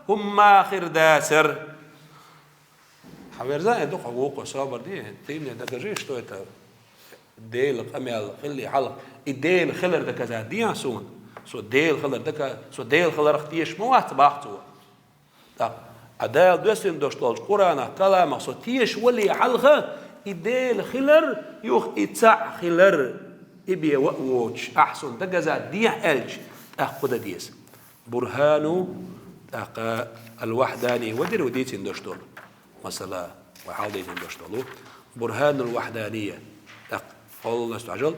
хӀумма хир дацара. Хьан верза а ду, хьо вукхо собар де, ты мне докажи, что это Дела къамел хилли хьалха. И Дела хилар доказать дехьа суна. Со Дела хилар дока-, со Дела хиларх тешаш ма вац, бах цо. ТӀаккха, а Дала доьссина долуш долчу Къуръанах, каламах со тешаш вале хьалха, и Дела хилар, юха и цхьаъ хилар, и бен ва а воцуш, ахьа суна доказать дехьа аьлча, тӀаккха хӀун дан деза? Бурхану, тӀаккха, ал-Вахьдани, ва дира ва дийцина долуш долу. Масала, вай хьалдайзина долуш долу. Бурханул Вахьдания. ТӀаккха, хьолаллас хьажал,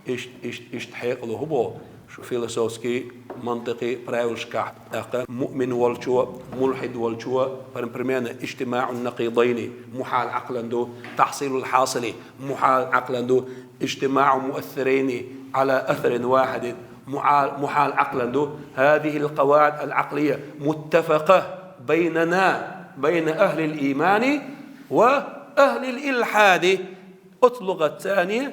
ишт, ишт, ишт хьекъало хӀу бо, шу философский, мантикъи правилашкахь. ТӀаккха, муъмин волчо, мулхьид волчо, пр-, примерно, иштимаӀун накъидайни, мухьал Ӏакълан ду, тахьсилул хьасили, мухьал Ӏакълан ду, иштимаӀу муассирайни, Ӏала асарин вахьидин, мухьал, мухьал Ӏакълан ду. هذه القواعد العقلية متفقة بيننا، بين أهل الإيمان وأهل الإلحاد. Оцу лугӀатцани,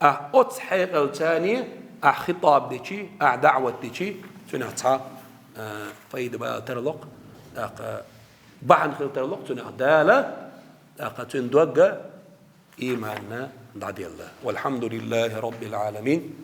ахь оцу хьекъалцани, ахь хитӀаб дичи, ахь даӀват дичи, цуьнах цхьа, а, пайда бала тарлокх, тӀаккха бахьана хила тарлокх, цуьнах Дала, тӀаккха цуьнан догга, Ийманна дӀаделла. والحمد لله رب العالمين.